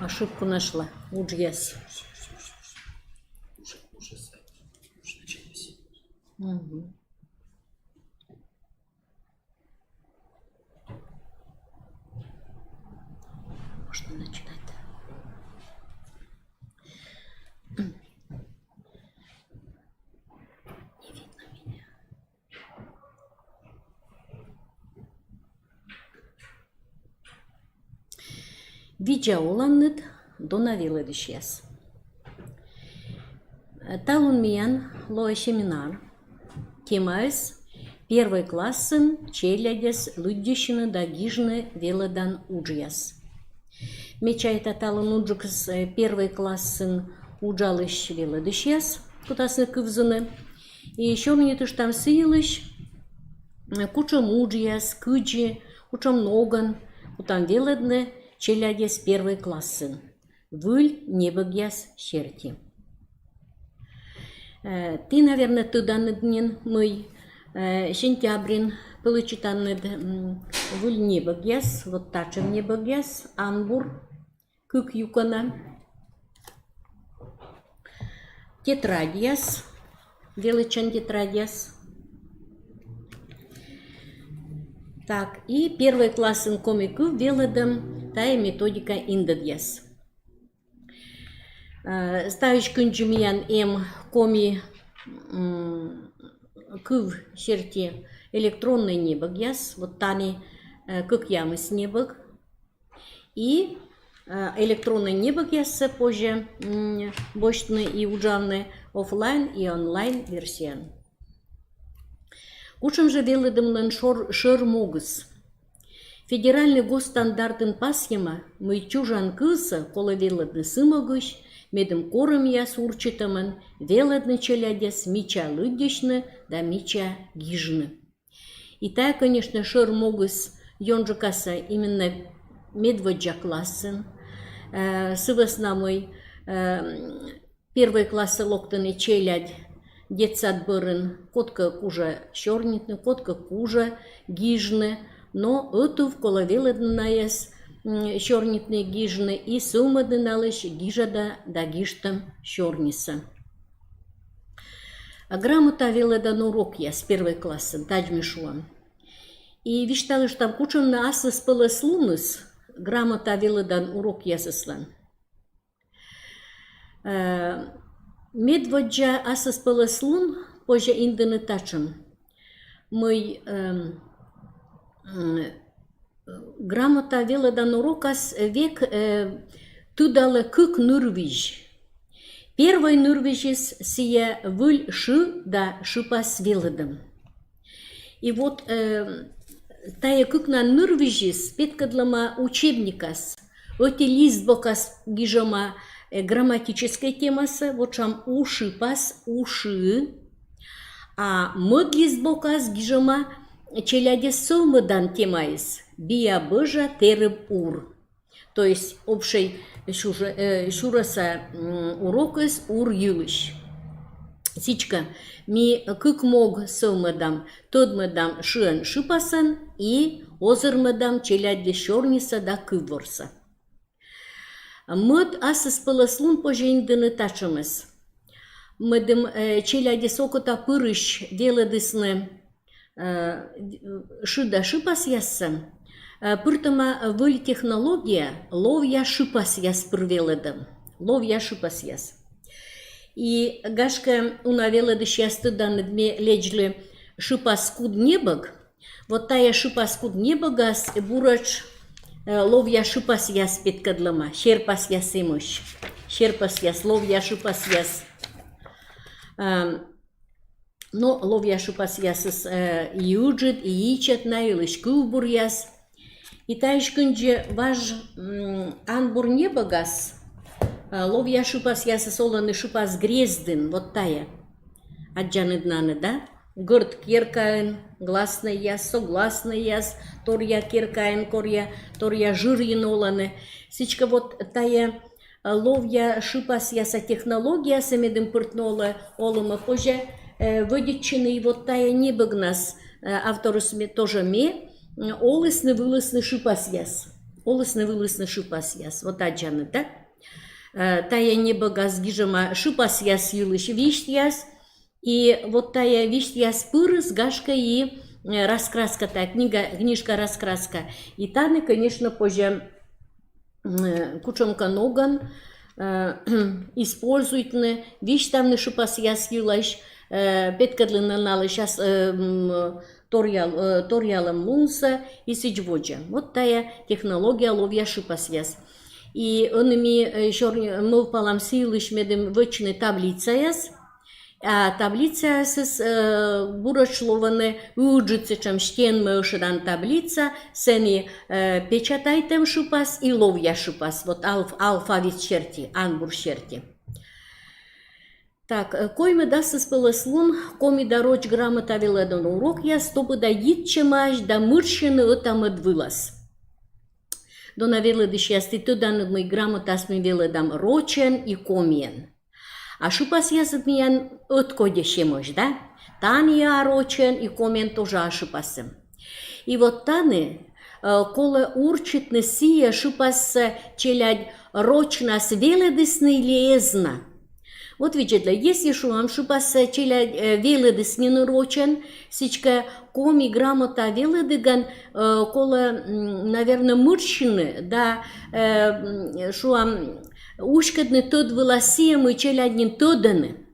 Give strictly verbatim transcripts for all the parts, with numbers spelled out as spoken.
Ошибку нашла. Уджъяс. Уже, уже, уже началось. Мгм. Можно начинать. Не видно меня. Видза оланныд, дона велӧдысьяс. Талун миян лоӧ семинар. Темаыс: первой классын челядьӧс лыддьысьны да гижны велӧдан уджъяс. Ме чайта, талун уджыс, э, первой классын уджалысь велӧдысьяс кутасны кывзыны. И сёрнитыштам сы йылысь, э, кутшӧм уджъяс, кыдзи, кутшӧм ногӧн кутам велӧдны челядьӧс первой классын выль небӧгъяс серти. Э, ті, наверно, тӧданныд нин, мый, э, сентябрын пӧлӧсчитанныд, м, выль небӧгъяс, вот татшӧм небӧгъяс: анбур, кык юкӧна, тетрадьяс, велӧдчан тетрадьяс. Так, и первой классын коми кыв велӧдӧм, тайӧ методика индӧдъяс. Э, ставысь кындзи миян эм коми, м, кыв серти электроннӧй небӧгъяс, вот тані, э, кӧкъямыс небӧг. И, э, электроннӧй небӧгъяссӧ позьӧ, м, босьтны и уджавны офлайн и онлайн версияын. Кутшӧм жӧ велӧдӧмлӧн шӧр-, шӧр могыс? Федеральнӧй госстандартын пасйӧма, мый чужан кывсӧ колӧ велӧдны сы могысь, медым корӧмъяс урчитӧмӧн велӧдны челядьӧс мича лыддьысьны да мича гижны. И тайӧ, конечно, шӧр могыс ёнджыкасӧ именно медводдза классын, э, сы вӧсна мый, э, первой классӧ локтӧны челядь детсад бӧрын, кодкӧ кужӧ сёрнитны, кодкӧ кужӧ гижны, но ӧтув колӧ велӧдны найӧс, м, сёрнитны, гижны и сӧвмӧдны налысь гижӧда да гижтӧм сёрнисӧ. А грамота велӧдан урокъяс первой классын, тадз ми шуам. И висьталыштам, кутшӧм на аслыспӧлӧслуныс грамота велӧдан урокъясыслӧн. Э, медводдза аслыспӧлӧслун позьӧ индыны татшӧм, мый, эм, м, грамота велӧдан урокас век, э, тыдалӧ кык нырвизь. Первой нырвизьыс — сійӧ выль шы да шыпас велӧдӧм. И вот, э, тайӧ кыкнан нырвизьыс петкӧдлӧма учебникас. Ӧти лист бокас гижӧма, э, грамматическӧй темасӧ, вот шуам, у шыпас, у шы. А мӧд лист бокас гижӧма челядьӧс сӧвмӧдан темаыс: биа бӧжа тэрыб ур. То есть общӧй сюже-, э, сюрӧса, м, урокыс ур йылысь. Сідзкӧ, ми кык мог сӧвмӧдам: тӧдмӧдам шыӧн-шыпасӧн и озырмӧдам челядьлысь сёрнисӧ да кывворсӧ. Мӧд аслыспӧлӧслун позьӧ индыны татшӧмыс, медым, э, челядьыс окота пырысь велӧдісны, э, шы да шыпасъяссӧ, э, пыртӧма выль технология, ловъя шыпасъяс пыр велӧдӧм. Ловъя шыпасъяс. И, гашкӧ, уна велӧдысьяс тӧданныд, ме лэдзлі шыпас куд небӧг. Вот тайӧ шыпас куд небӧгас буретш, э, ловъя шыпасъяс петкӧдлӧма, серпасъяс эмӧсь. Серпасъяс, ловъя шыпасъяс. Эм, но ловъя шыпасъясыс, э, и ыджыд, и ичӧт, на йылысь кывбуръяс. И таысь кындзи важ, м, анбур небӧгас, э, ловъя шыпасъясыс олӧны шыпас грездын, вот тайӧ. Аддзанныд на нӧ, да? Гӧрд керкаын гласнӧйяс, согласнӧйяс, торъя керкаын, коръя, торъя жырйын олӧны. Сідзкӧ, вот тайӧ, э, ловъя шыпасъяса технологиясӧ медым пыртны олӧ-, олӧмӧ, позьӧ, э, вӧдитчыны и вот тайӧ небӧгнас, э, авторыс ме, тоже ме, м, олісны-вылісны шыпасъяс. Олісны-вылісны шыпасъяс. Вот аддзанныд, да? Э, тайӧ небӧгас гижӧма шыпасъяс йылысь висьтъяс. И вот тайӧ висьтъяс пырыс, гашкӧ, и, э, раскраска, тайӧ книга, книжка-раскраска. И тані, конечно, позьӧ, м, э, кутшӧмкӧ ногӧн, э, используйтны, висьтавны шыпасъяс йылысь, э, петкӧдлыны налысь ас-, э, м, торъял-, э, торъялӧмлунсӧ и сідз водзӧ. Вот тайӧ технология ловъя шыпасъяс. И ӧні ми, э, сёр-, мӧвпалам сы йылысь, медым вӧчны таблицаяс. А таблицаясыс, э, буретш лоӧны ыджыд, сэтшӧм стенмӧ ӧшӧдан таблица, сэні, э, печатайтӧм шыпас и ловъя шыпас, вот алф-, алфавит серти, анбур серти. Так, э, коймӧд аслыспӧлӧслун коми да роч грамота велӧдан урокъяс топыда йитчӧмаӧсь да мырсьӧны ӧта-мӧд вылас. Дона велӧдысьяс, ті тӧданныд, мый грамотаас ми велӧдам рочӧн и комиӧн. А шыпасъясыд миян ӧткодьӧсь эмӧсь, да? Тані а рочӧн и комиӧн тоже а шыпасыс. И вот тані, э, колӧ урчитны, сійӧ шыпассӧ челядь рочнас велӧдісны ли эз на. Вот видзӧдлы, если, шуам, шыпассӧ челядь, э, велӧдіс нин рочӧн, сідзкӧ коми грамота велӧдігӧн, э, колӧ, м, наверно, мырсьыны да, э, м, шуам, уськӧдны тӧд вылас сійӧ, мый челядь нин тӧдӧны.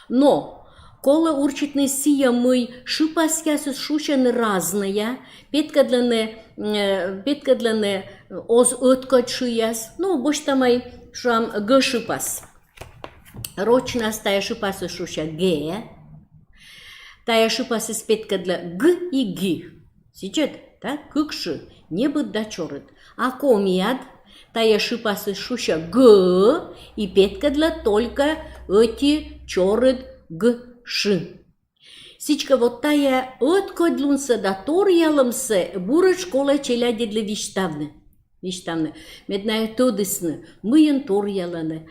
Но колӧ урчитны сійӧ, мый шыпасъясыс шусьӧны разнӧя, петкӧдлыны, э, петкӧдлыны оз ӧткодь шыяс. Ну, босьтам ай, шуам, г шыпас. Рочнас тайӧ шыпасыс шусьӧ г. Тайӧ шыпасыс петкӧдлӧ г и ги. Сідз ӧд, да, кык шы, небыд да чорыд. А комиад тайӧ шыпасыс шусьӧ г и петкӧдлӧ только ӧти чорыд г шы. Сідзкӧ, вот тайӧ ӧткодьлунсӧ да торъялӧмсӧ буретш колӧ челядьыдлы висьтавны. Висьтавны. Мед найӧ тӧдісны, мыйӧн торъялӧны.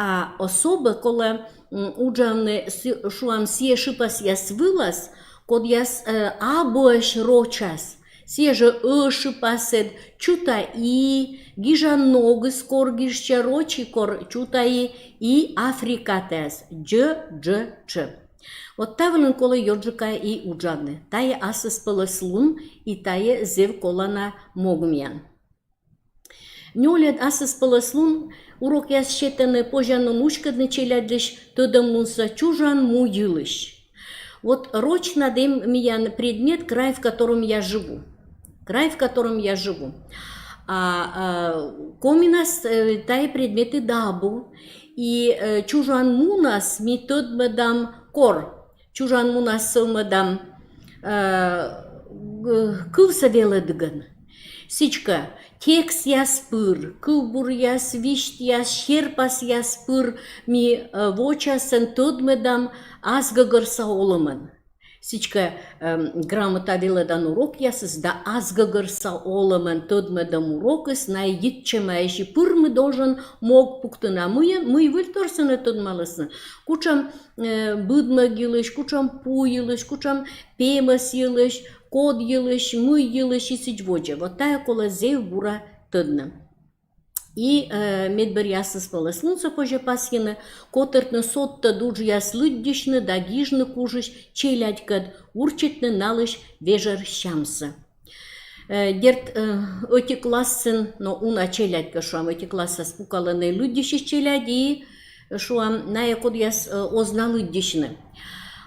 А особӧ колӧ, м, уджавны, сы-, шуам, сійӧ шыпасъяс вылас, кодъяс, э, абуӧсь рочас. Сійӧ жӧ ӧ шыпасыд, чута и, гижан ногыс кор гижсьӧ, роч и кор чута и, и аффрикатаяс, дз, дж, ч. Вот та вылын колӧ ёнджыка и уджавны. Тайӧ аслыспӧлӧслун, и тайӧ зэв колана мог миян. Нёльӧд аслыспӧлӧслун урокъяс сетӧны позянлун уськӧдны челядьлысь тӧдӧмлунсӧ чужан му йылысь. Вот рочнад эм миян предмет «Край, в котором я живу». «Край, в котором я живу». А, а, коминас, э, тайӧ предметыд абу. И, э, чужан мунас ми тӧдмӧдам кор. Чужан мунас сӧвмӧдам, э, г-, кывсӧ велӧдігӧн. Сідзкӧ, текстъяс пыр, кывбуръяс, висьтъяс, серпасъяс пыр ми, э, вочасӧн тӧдмӧдам ас гӧгӧрса олӧмӧн. Сідзкӧ, эм, грамота велӧдан урокъясыс да ас гӧгӧрса олӧмӧн тӧдмӧдӧм урокыс, найӧ йитчӧмаӧсь, и пыр ми должен мог пуктыны. А мый, мый выльторсӧ найӧ тӧдмалісны? Кутшӧм, э, быдмӧг йылысь, кутшӧм пу йылысь, кутшӧм пемӧс йылысь, код йылысь, мый йылысь и сідз водзӧ. Вот тайӧ колӧ зэв бура тӧдны. И, э, медбӧръя аслыспӧлӧслунсӧ позьӧ пасйыны, котыртны содтӧд уджъяс лыддьысьны да гижны кужысь челядькӧд, урчитны налысь вежӧр сямсӧ. Э, дерт, э, ӧти классын, но уна челядькӧд, шуам, ӧти классас пукалӧны лыддьысьысь челядь и, шуам, найӧ, кодъяс, э, оз на лыддьысьны.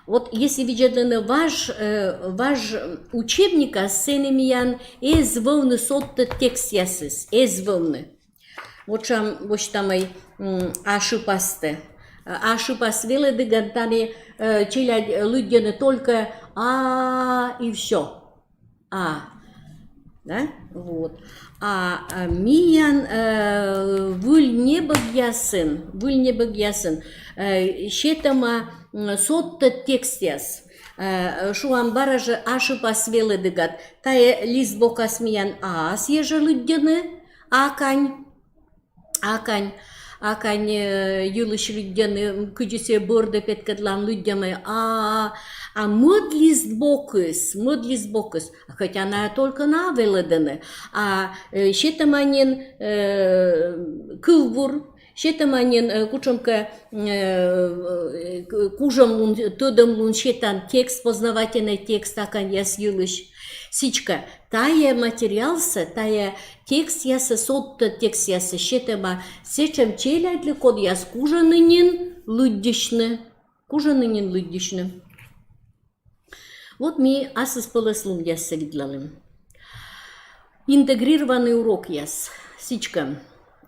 Вот если видзӧдлыны важ, э, важ учебникас, сэні миян эз вӧвны содтӧд текстъясыс, эз вӧвны. Вот шуам, босьтам ай, м, а шыпастӧ. А шыпас велӧдігӧн тані, э, челядь лыддьӧны только а и всё. А. Да? Вот. А, а миян, э, выль небӧгъясын, выль небӧгъясын, э, сетӧма, м, содтӧд текстъяс. Э, шуам, бара жӧ а шыпас велӧдігад. Тайӧ лист бокас миян а, сійӧ жӧ лыддьӧны, а кань. А кань, а кань, э, йылысь лыддьӧны, кыдзи сійӧ бӧрдӧ, петкӧдлам, лыддьӧма а, а, А мӧд листбокыс, мӧд листбокыс, хотя найӧ только на велӧдӧны, а э, сетӧма нин э, кывбур, сетӧма нин э, кутшӧмкӧ э, к- кужӧмлун, тӧдӧмлун сетан текст, познавательнӧй текст аканьяс йылысь. Сідзкӧ, тайӧ материалсӧ, тайӧ текстъяссӧ, содтӧд текстъяссӧ сетӧма сэтшӧм челядьлы, кодъяс кужӧны нин лыддьысьны. Кужӧны нин лыддьысьны. Вот ми асыспӧлӧслунъяссӧ видлалім. Интегрированнӧй урокъяс. Сідзкӧ,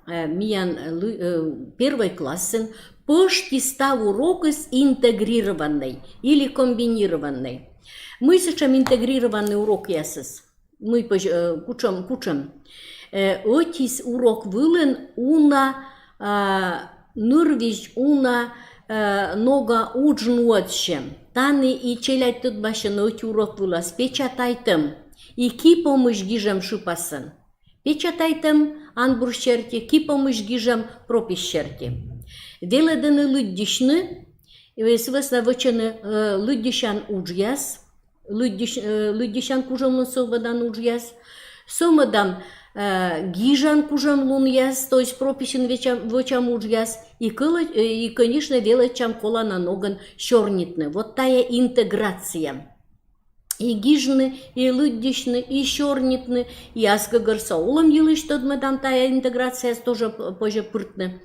э, миян лы- э, первой классын пӧшти став урокыс интегрированнӧй или комбинированнӧй. Мый сэтшӧм интегрированнӧй урокъясыс? Мый пӧсь, э, кутшӧм, кутшӧм. Э, ӧтис урок вылын уна, а, нырвизь уна э, нога удж нуӧдсьӧ. Тані и челядь тӧдмасьӧны ӧти урок вылас печатайтӧм и ки помысь гижӧм шыпасӧн. Печатайтӧм анбур серти, ки помысь гижӧм пропись серти. Велӧдӧны лыддьысьны, и сы вӧсна вӧчӧны э, лыддьысян уджъяс, лыддьысь- э, лыддьысян кужӧмлун сӧвмӧдан уджъяс, сӧвмӧдан э, гижан кужӧмлунъяс, то есть прописьын вӧчам, вӧчам уджъяс, и, кӧлӧ- э, и, конечно, велӧдчам колана ногӧн сёрнитны. Вот тайӧ интеграция. И гижны, и лыддьысьны, и сёрнитны, и ас гӧгӧрса олӧм йылысь тӧдмӧдан, тайӧ интеграцияыс тоже п- позьӧ пыртны.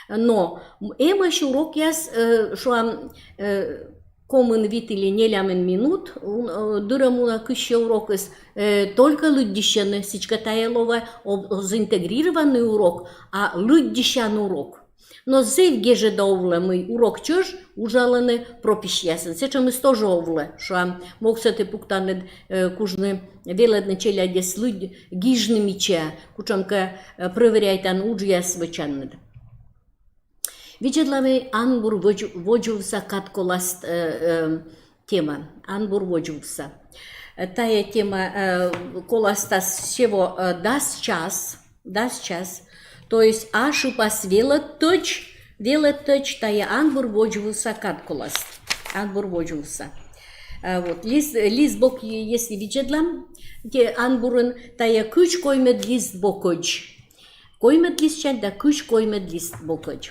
Но эмӧсь урокъяс, э, шуам, э, комын вит или нелямын минут, ун- э, дырӧм уна кыссьӧ урокыс, э, только лыддьысьӧны, сідзкӧ, тайӧ лоӧ об- оз интегрированнӧй урок, а лыддьысян урок. Но зэв гежӧда овлӧ, мый урок чӧж уджалӧны прописьясӧн. Сэтшӧмыс тоже овлӧ, шуам, мог сэті пуктанныд э, кужны велӧдны челядьӧс лыддь- гижны мича, кутшӧмкӧ э, проверяйтан уджъяс вӧчанныд. Видзӧдлам ми анбур водз- водзвывса кадколаст э, э, тема. Анбур водзвывса. Э, Тайӧ тема э, коластас всего э, дас час, дас час. То есть а шыпас велӧдтӧдз, велӧдтӧдз тайӧ анбур водзвывса кадколаст. Анбур водзвывса. Э, Вот, лист, листбок, е- если видзӧдлам, те анбурын тайӧ кызь коймӧд листбокӧдз. Коймӧд листсянь да кызь коймӧд листбокӧдз.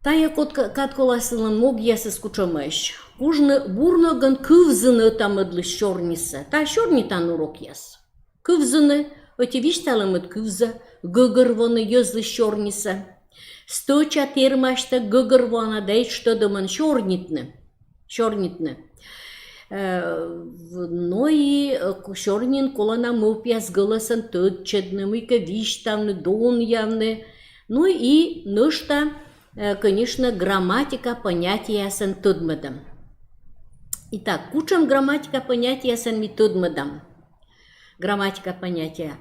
Тайӧ код- кадколаслӧн могъясыс кутшӧмӧсь. Кужны бур ногӧн кывзыны ӧта-мӧдлысь сёрнисӧ. Тайӧ сёрнитан урокъяс. Кывзыны, ӧти висьталӧмыд кывзӧ, гӧгӧрвоны йӧзлысь сёрнисӧ. Стӧча, тэрмасьтӧ, гӧгӧрвоана да этш тӧдӧмӧн сёрнитны. Сёрнитны. Э, в- Но и э, ку- сёрнин колана мӧвпъяс гӧлӧсӧн тӧдчӧдны, мыйкӧ висьтавны, донъявны. Ну и нӧшта, э, конечно, грамматика понятиеясӧн тӧдмӧдӧм. Итак, кутшӧм грамматика понятиеясӧн ми тӧдмӧдам? Грамматика понятия.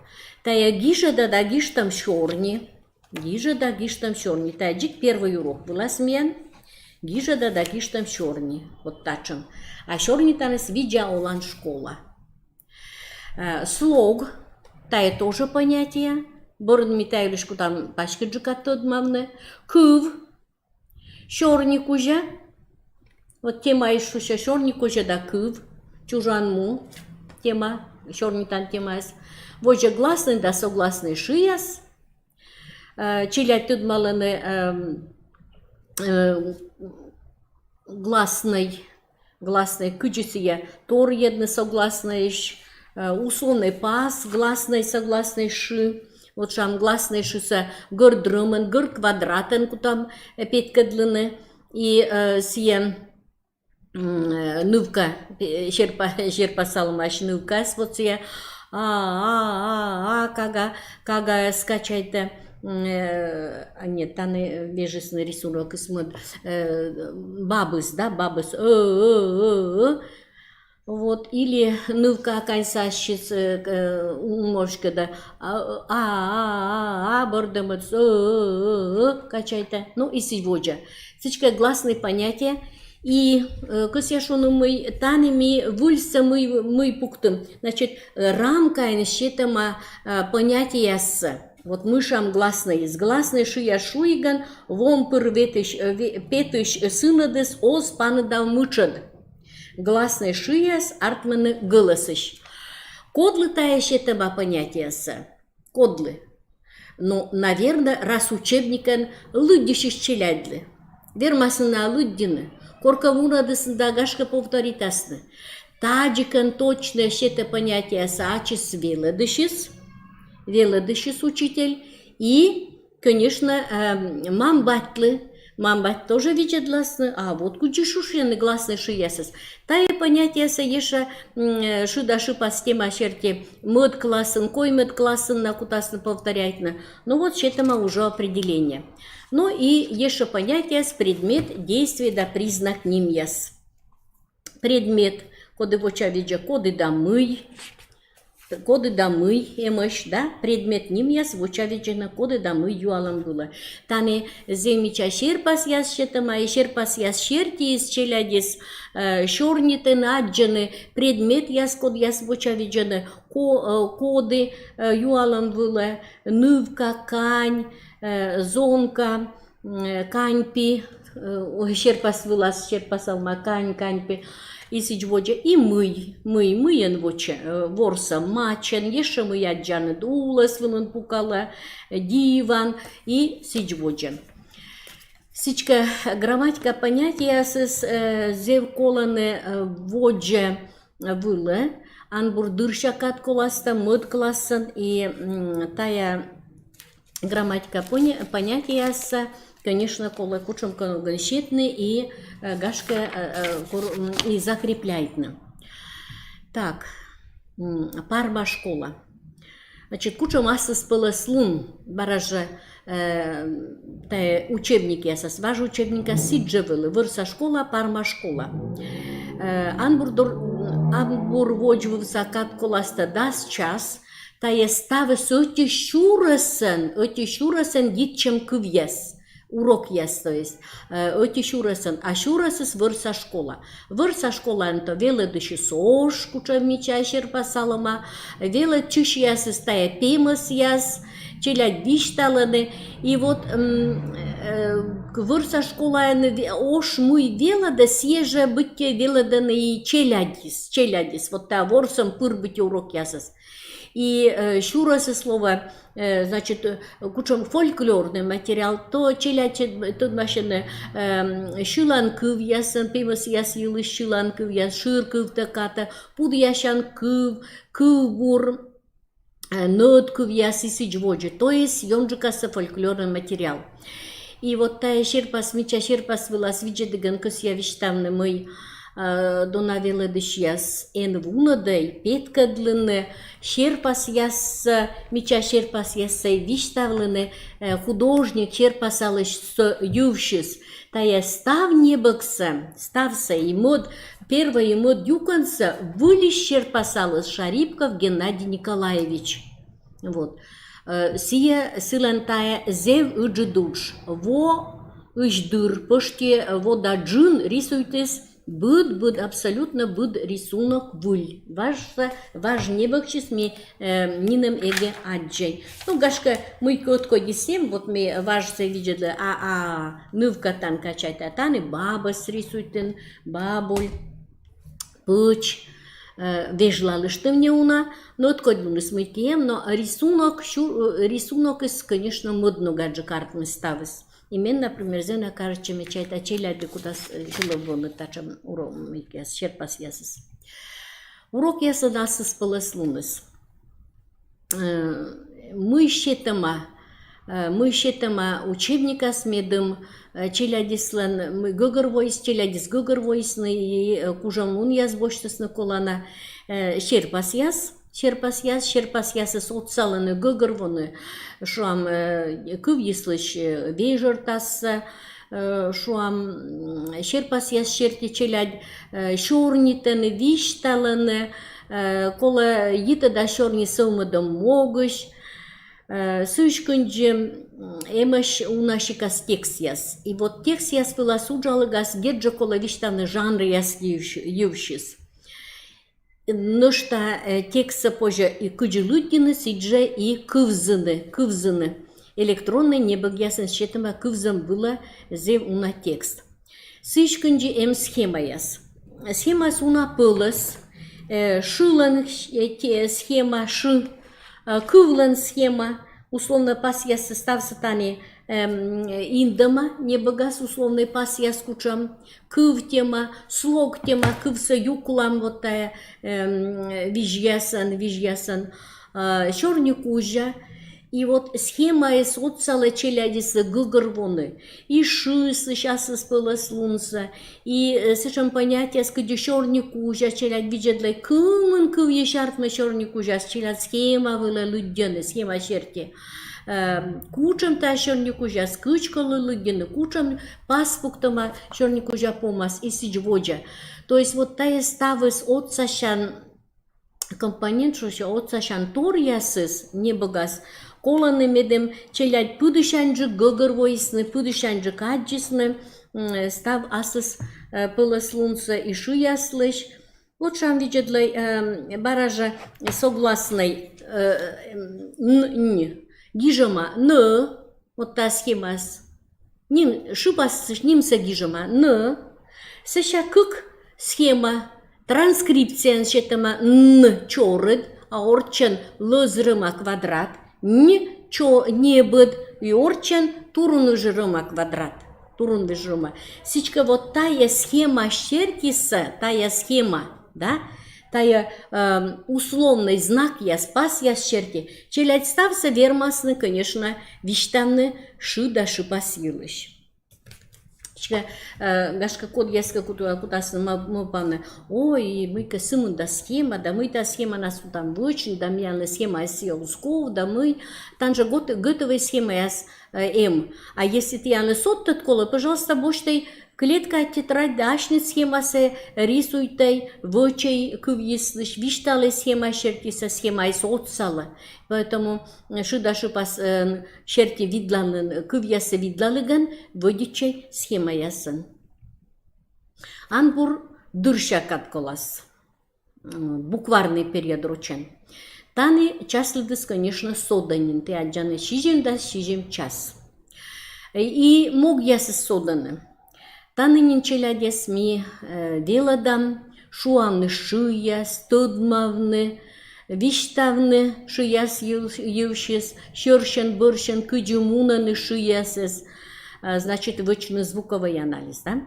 Тайӧ гижӧда да гижтӧм сёрни. Гижӧда, гижтӧм сёрни. Тайӧ дзик первой урок вылас миян. Гижӧда да гижтӧм сёрни. Вот татшӧм. А сёрнитаныс видза олан школа. Э, Слог. Тайӧ тоже понятие. Бӧрын ми та йылысь кутам паськыдджыка тӧдмавны. Кыв. Сёрни кузя. Вот темаыс шусьӧ сёрни кузя да кыв. Чужан му тема, сёрнитан темаыс. Водзӧ гласнӧй да согласнӧй шыяс. Э, Челядь тӧдмалӧны эм, э, гласнӧй, гласнӧй, кыдзи сійӧ торйӧдны согласнӧйысь, э, условнӧй пас, гласнӧй, согласнӧй шы. Вот шуам, гласнӧй шысӧ гӧрд рӧмӧн, гӧрд квадратӧн кутам э, петкӧдлыны. И э, сійӧ м, э, нывка, э, серпа, серпасалмаӧсь нывкаыс, вот сійӧ а, а, а, а, кага, кагаӧс качайтӧ. М, э, а нет, тані вежисны рисунокыс мӧд, э, бабыс, да, бабыс, э, э, э, э. Вот, или нывка аканьсӧ ассьыс, э, к- э, унмовсьӧ да, а, а, а, а, а, бӧрдӧмӧдыс, э, э, э, э, качайтӧ. Ну, и сідз водзӧ. Сідзкӧ, гласнӧй понятие. И э, кӧсъя шуны, мый тані ми выльсӧ мый, мый пуктім. Значит, э, рамкаын сетӧма э, понятиеяссӧ. Вот мый шуам гласнӧйыс. Гласнӧй шыяс шуигӧн вом пыр ветысь, э, ве- петысь сынӧдыс оз паныдав мытшӧд. Гласный шыяс артмӧны гӧлӧсысь. Кодлы тайӧ сетӧма понятиесӧ? Кодлы? Ну, наверно, раз учебникын лыддьысьысь челядьлы. Вермасны на лыддьыны, коркӧ вунӧдісны да, гашкӧ, повторитасны. Тадзикӧн точнӧ сетӧ понятиесӧ ачыс велӧдысьыс, велӧдысьыс, учитель, и, конечно, эм, мам-батьлы. Мам-бать тоже видзӧдласны, а вот кыдзи шусьӧны гласный шыясыс. Тайӧ понятиесӧ ещӧ, м, э, шыда шыпас тема серти мӧд классын, коймӧд классын на кутасны повторяйтны. Ну вот, сетӧма уже определение. Ну и ещӧ понятиеяс: предмет, действие да признак нимъяс. Предмет, коді вочавидзӧ, коді да мый, коді да мый эмӧсь, да, предмет нимъяс вочавидзӧны коді да мый юалӧм вылӧ. Тані зэв мича серпасъяс сетӧма, и серпасъяс сертиыс челядьыс, э, сёрнитӧны, аддзӧны предметъяс, кодъяс вочавидзӧны ко-, э, коді, э, юалӧм вылӧ: нывка, кань, э, зонка, э, каньпи, э, ой, серпас вылас серпасалма: кань, каньпи, и сідз водзӧ. И мый, мый, мыйӧн воча, э, ворсӧ мачӧн, ещӧ мый аддзанныд, улӧс вылын пукалӧ, диван и сідз водзӧ. Сідзкӧ, грамматика понятиеясыс, э, зэв колӧны, э, водзӧ вылӧ, ан бур дырся кад коласта, мӧд классын, и, м, тайӧ грамматика поня-, понятиеяссӧ, конечно, колӧ кутшӧмкӧ ногӧн сетны и, э, гашкӧ, э, э, кор-, м, и закрепляйтны. Так, м, Парма школа. Значит, кутшӧм аслыспӧлӧслун, бара жӧ, э, тайӧ учебникъясас, важ учебникъяс сідз жӧ вӧлі: вӧрса школа, Парма школа. Э, ан бур дор-, ан бур водзвывса кад коласта дас час, тайӧ ставыс ӧти сюрӧсӧн, ӧти сюрӧсӧн йитчӧм кывъяс, урокъяс, то есть, э, ӧти сюрӧсӧн, а сюрӧсыс вӧрса школа. Вӧрса школаын то велӧдысьыс ош, кутшӧм мича серпасалӧма, велӧдчысьясыс тайӧ пемӧсъяс, челядь висьталӧны. И вот, м, э, вӧрса школаын ве-, ош мый велӧдӧ, сійӧ жӧ быттьӧ велӧдӧны и челядьыс, челядьыс. Вот тайӧ ворсӧм пыр быттьӧ урокъясыс. И, э, сюрӧсыс лоӧ, э, значит, э, кутшӧм фольклорный материал, то челядь тӧдмасьӧны, эм, сьылан кывъясӧн, пемӧсъяс йылысь сьылан кывъяс: шыр кыв тӧкатӧ, пудъясян кыв, кывбур, э, нӧд кывъяс и сідз водзӧ. То есть ёнджыкасӧ фольклорный материал. И вот тайӧ серпас, мича серпас вылас видзӧдігӧн кӧсъя висьтавны, мый, э, дона велӧдысьяс эн вунӧдӧй петкӧдлыны серпасъяссӧ, мича серпасъяссӧ висьтавлыны, э, художник, серпасалысь йывсьыс. Тайӧ став небӧгсӧ, ставсӧ и мӧд, первой и мӧд юкӧнсӧ выльысь серпасаліс Шарипков Геннадий Николаевич. Вот. Э, сійӧ, сылӧн тайӧ зэв ыджыд удж. Воысь дыр, пӧшти во да джын рисуйтіс быд, быд, абсолютно быд рисунок выль. Важсӧ, важ небӧгсьыс ми, э, нинӧм эгӧ аддзӧй. Ну, гашкӧ, мыйкӧ ӧткодьыс эм, вот ме важсӧ видзӧдлі, а, а нывка тан качайтӧ, а тані бабӧс рисуйтін, бабуль, пӧч, э, вежлалыштім неуна, но ӧткодьлуныс мыйкӧ эм, но рисунок, сю-, э, рисунокыс, конечно, мӧд ногаджык артмис ставыс. И мен, например, зэв на кажитчӧ, ме чайта, челядьлы кутас, э, сьыловлыны татшӧм уро-, мыйкӧяс, серпасъясыс. Урокъяслӧн аслыспӧлӧслуныс. Э, мый сетӧма, э, мый сетӧма учебникас, медым, э, челядьыслӧн, мый гӧгӧрвоис, челядьыс гӧгӧрвоисны и, э, кужанлунъяс босьтісны колана, э, серпасъяс, серпасъяс, серпасъясыс отсалӧны гӧгӧрвоны, шуам, э, кывйыслысь, э, вежӧртассӧ, э, шуам, м, серпасъяс серти челядь, э, сёрнитӧны, висьталӧны, э, колӧ йитӧдас сёрниыс сӧвмӧдӧм могысь, э, сыысь кындзи, м, эмӧсь уна сикас текстъяс. И вот текстъяс вылас уджалігас дерт жӧ колӧ висьтавны жанръяс йывсь-, йывсьыс. Нӧшта, э, текстсӧ позьӧ и кыдзи лыддьыны, сідзжӧ и кывзыны, кывзыны. Электроннӧй небӧгъясын сетӧма кывзӧм вылӧ зэв уна текст. Сыысь кындзи эм схемаяс. схемаыс уна пӧлӧс, э, шылӧн, э, те-, схема, шы, э, кывлӧн схема, условно, пасъяссӧ ставсӧ тані, эм, индӧма, небӧгас условнӧй пасъяс кутшӧм, кыв тема, слог тема, кывсӧ юклам, вот тайӧ, эм, визьясӧн, визьясӧн, э, сёрникузя. И вот схемаыс отсалӧ челядьыслы гӧгӧрвоны и шыыслысь аслыспӧлӧслунсӧ, и, э, сэтшӧм понятиеяс, кыдзи сёрникузя, челядь видзӧдлӧ, кымын кывйысь артмӧ сёрникузяыс, челядь схема вылӧ лыддьӧны, схема серти. Э, кутшӧм тайӧ сёрникузяыс, кыдз колӧ лыддьыны, кутшӧм пас пуктӧма сёрникузя помас и сідз водзӧ. То есть вот тайӧ ставыс отсасян компонент, шусьӧ, отсасян торъясыс небӧгас колӧны, медым челядь пыдісяньджык гӧгӧрвоисны, пыдісяньджык аддзисны, м, став аслыс, э, пӧлӧслунсӧ и шыяслысь. Вот шуам, видзӧдлӧй, э, бара жӧ согласнӧй, э, н, н, гижӧма н, вот та схемас. Ним, шыпас нимсӧ гижӧма н. Сэсся кык схема. Транскрипцияын сетӧма н чорыд, а орччӧн лӧз рӧма квадрат, н чо-, небыд, и орччӧн турунвиж рӧма квадрат. Турунвиж рӧма. Сідзкӧ, вот тайӧ схема сертисӧ, тайӧ схема, да, тайӧ, эм, условнӧй знакъяс, пасъяс серти челядь ставсӧ вермасны, конечно, висьтавны шы да шыпас йылысь. Сідзкӧ, э, гашкӧ, кодъяскӧ кут-, кутасны ма-, мӧвпавны: ой, мыйкӧ сымында схема, да мый та схеманас кутам вӧчны, да миянлы схемаыс сійӧ оз ков, да мый. Тані жӧ гот-, готӧвӧй схемаяс, э, эм. А если тіянлы содтӧд колӧ, пожалуйста, босьтӧй клетка, тетрадь да асьныд схемасӧ рисуйтӧй, вӧчӧй кывйыслысь, висьталӧй схема сертисӧ, схемаыс отсалӧ. Поэтому, э, шы да шыпас, э, серти видлалін, кывъяссӧ видлалігӧн вӧдитчӧй схемаясӧн. Ан бур дырся кадколас. М, букварный период рочӧн. Тані час лыдыс, конечно, содӧ нин, ті аддзанныд, сизим да сизим час. И могъясыс содӧны. Тані нин челядьӧс ми, э, велӧдам шуавны шыяс, тӧдмавны, висьтавны шыяс йыв-, йывсьыс, сьӧрсьӧн-бӧрсьӧн, кыдзи мунӧны шыясыс, а, значит, вӧчны звуковой анализ, да?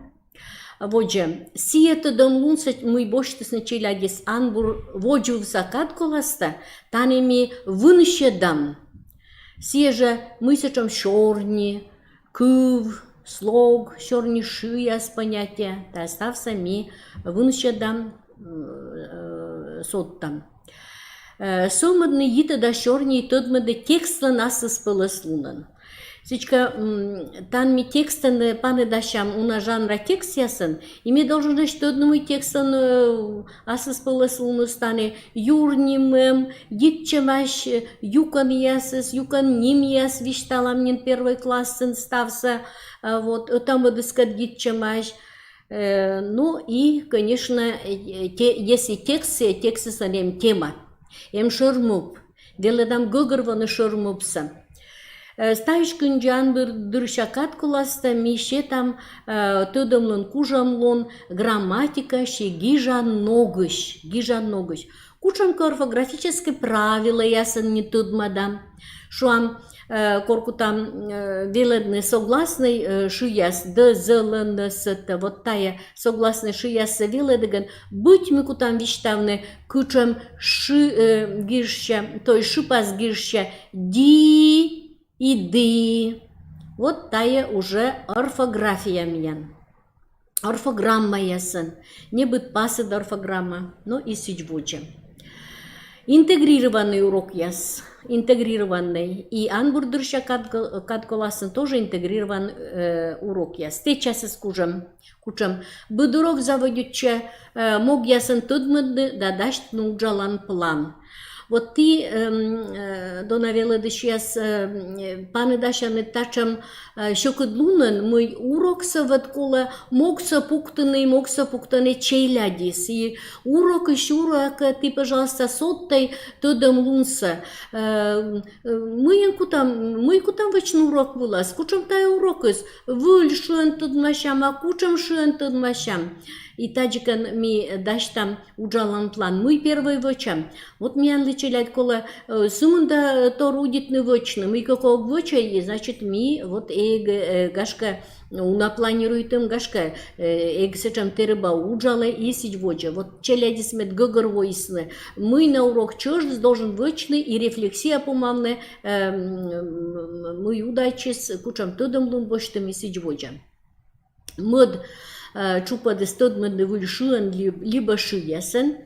Водзӧ, сійӧ тӧдӧмлунсӧ, мый босьтісны челядьыс ан бур водзвывса кадколастӧ, тані ми вынсьӧдам сійӧ жӧ, мый сэтшӧм сёрни, кыв, слог, сёрни шыяс, понятие, тайӧ ставсӧ ми вынсьӧдам, м, э, содтам. Э, сӧвмӧдны йитӧда сёрни, тӧдмӧдны текстлӧн аслыспӧлӧслунӧн. Сідзкӧ, м, тані ми текстӧн, э, паныдасям уна жанра текстъясӧн, и ми должны, значит, тӧдны, мый текстлӧн, э, аслыспӧлӧслуныс тані: юрним эм, йитчӧмаӧсь, э, юкӧнъясыс, юкӧн нимъяс, висьталам нин первой классын ставсӧ, э, вот, ӧта-мӧдыскӧд йитчӧмаӧсь. Э, ну и, конечно, э, те-, если текст, э, текстыслӧн эм тема, эм шӧр мӧвп, велӧдам гӧгӧрвоны шӧр мӧвпсӧ. Э, таысь кындзи ан бур дырся кадколастӧ ми сетам, э, тӧдӧмлун, кужӧмлун грамматикаысь и гижан ногысь, гижан ногысь. Кутшӧмкӧ орфографическӧй правилӧясӧн ми тӧдмӧдам. Шуам, э, кор кутам, э, велӧдны согласнӧй, э, шыяс: д, з, л, н, с, т. Вот тайӧ согласнӧй шыяссӧ велӧдігӧн быть ми кутам висьтавны, кутшӧм шы, э, гижсьӧ, то есть шыпас гижсьӧ ди и ды. Вот тайӧ уже орфография миян. Орфограммаясӧн, небыд пасыд орфограмма, но и сідз водзӧ. Интегрированнӧй урокъяс, интегрированнӧй, и ан бур дырся кадко-, кадколасын тоже интегрирован, э, урокъяс. Тэ часыс кутшӧм, кутшӧм. Быд урок заводитчӧ, э, могъясӧн тӧдмӧдны да дасьтыны уджалан план. Вот ті, эм, э, дона велӧдысьяс, э, паныдасянныд татшӧм, э, сьӧкыдлунӧн, мый уроксӧ вот колӧ могсӧ пуктыны, могсӧ пуктыны челядьыс. И урокысь урокӧ ті, пожалуйста, содтӧй тӧдӧмлунсӧ. Э, э, мыйӧн кутам, мый кутам вӧчны урок вылас, кутшӧм тайӧ урокыс, выль шыӧн тӧдмасям, а кутшӧм шыӧн тӧдмасям. И тадзикӧн ми дасьтам уджалан план, мый первой вӧчам. Вот миянлы, челядь, колӧ, э, сымында, э, тор удитны вӧчны, мыйкӧ кӧ ог вӧчӧй, значит, ми вот эг, э, гашкӧ, уна планируйтам, гашкӧ, э, эг сэтшӧм тэрыба уджалӧй и сідз водзӧ. Вот челядьыс мед гӧгӧрвоисны, мый на урок чӧж должен вӧчны и рефлексия помавны, э, м, мый удайтчис, кутшӧм тӧдӧмлун босьтӧм и сідз водзӧ. Мӧд, э, тшупӧдыс — тӧдмӧдны выль шыӧн ли-, либӧ шыясӧн.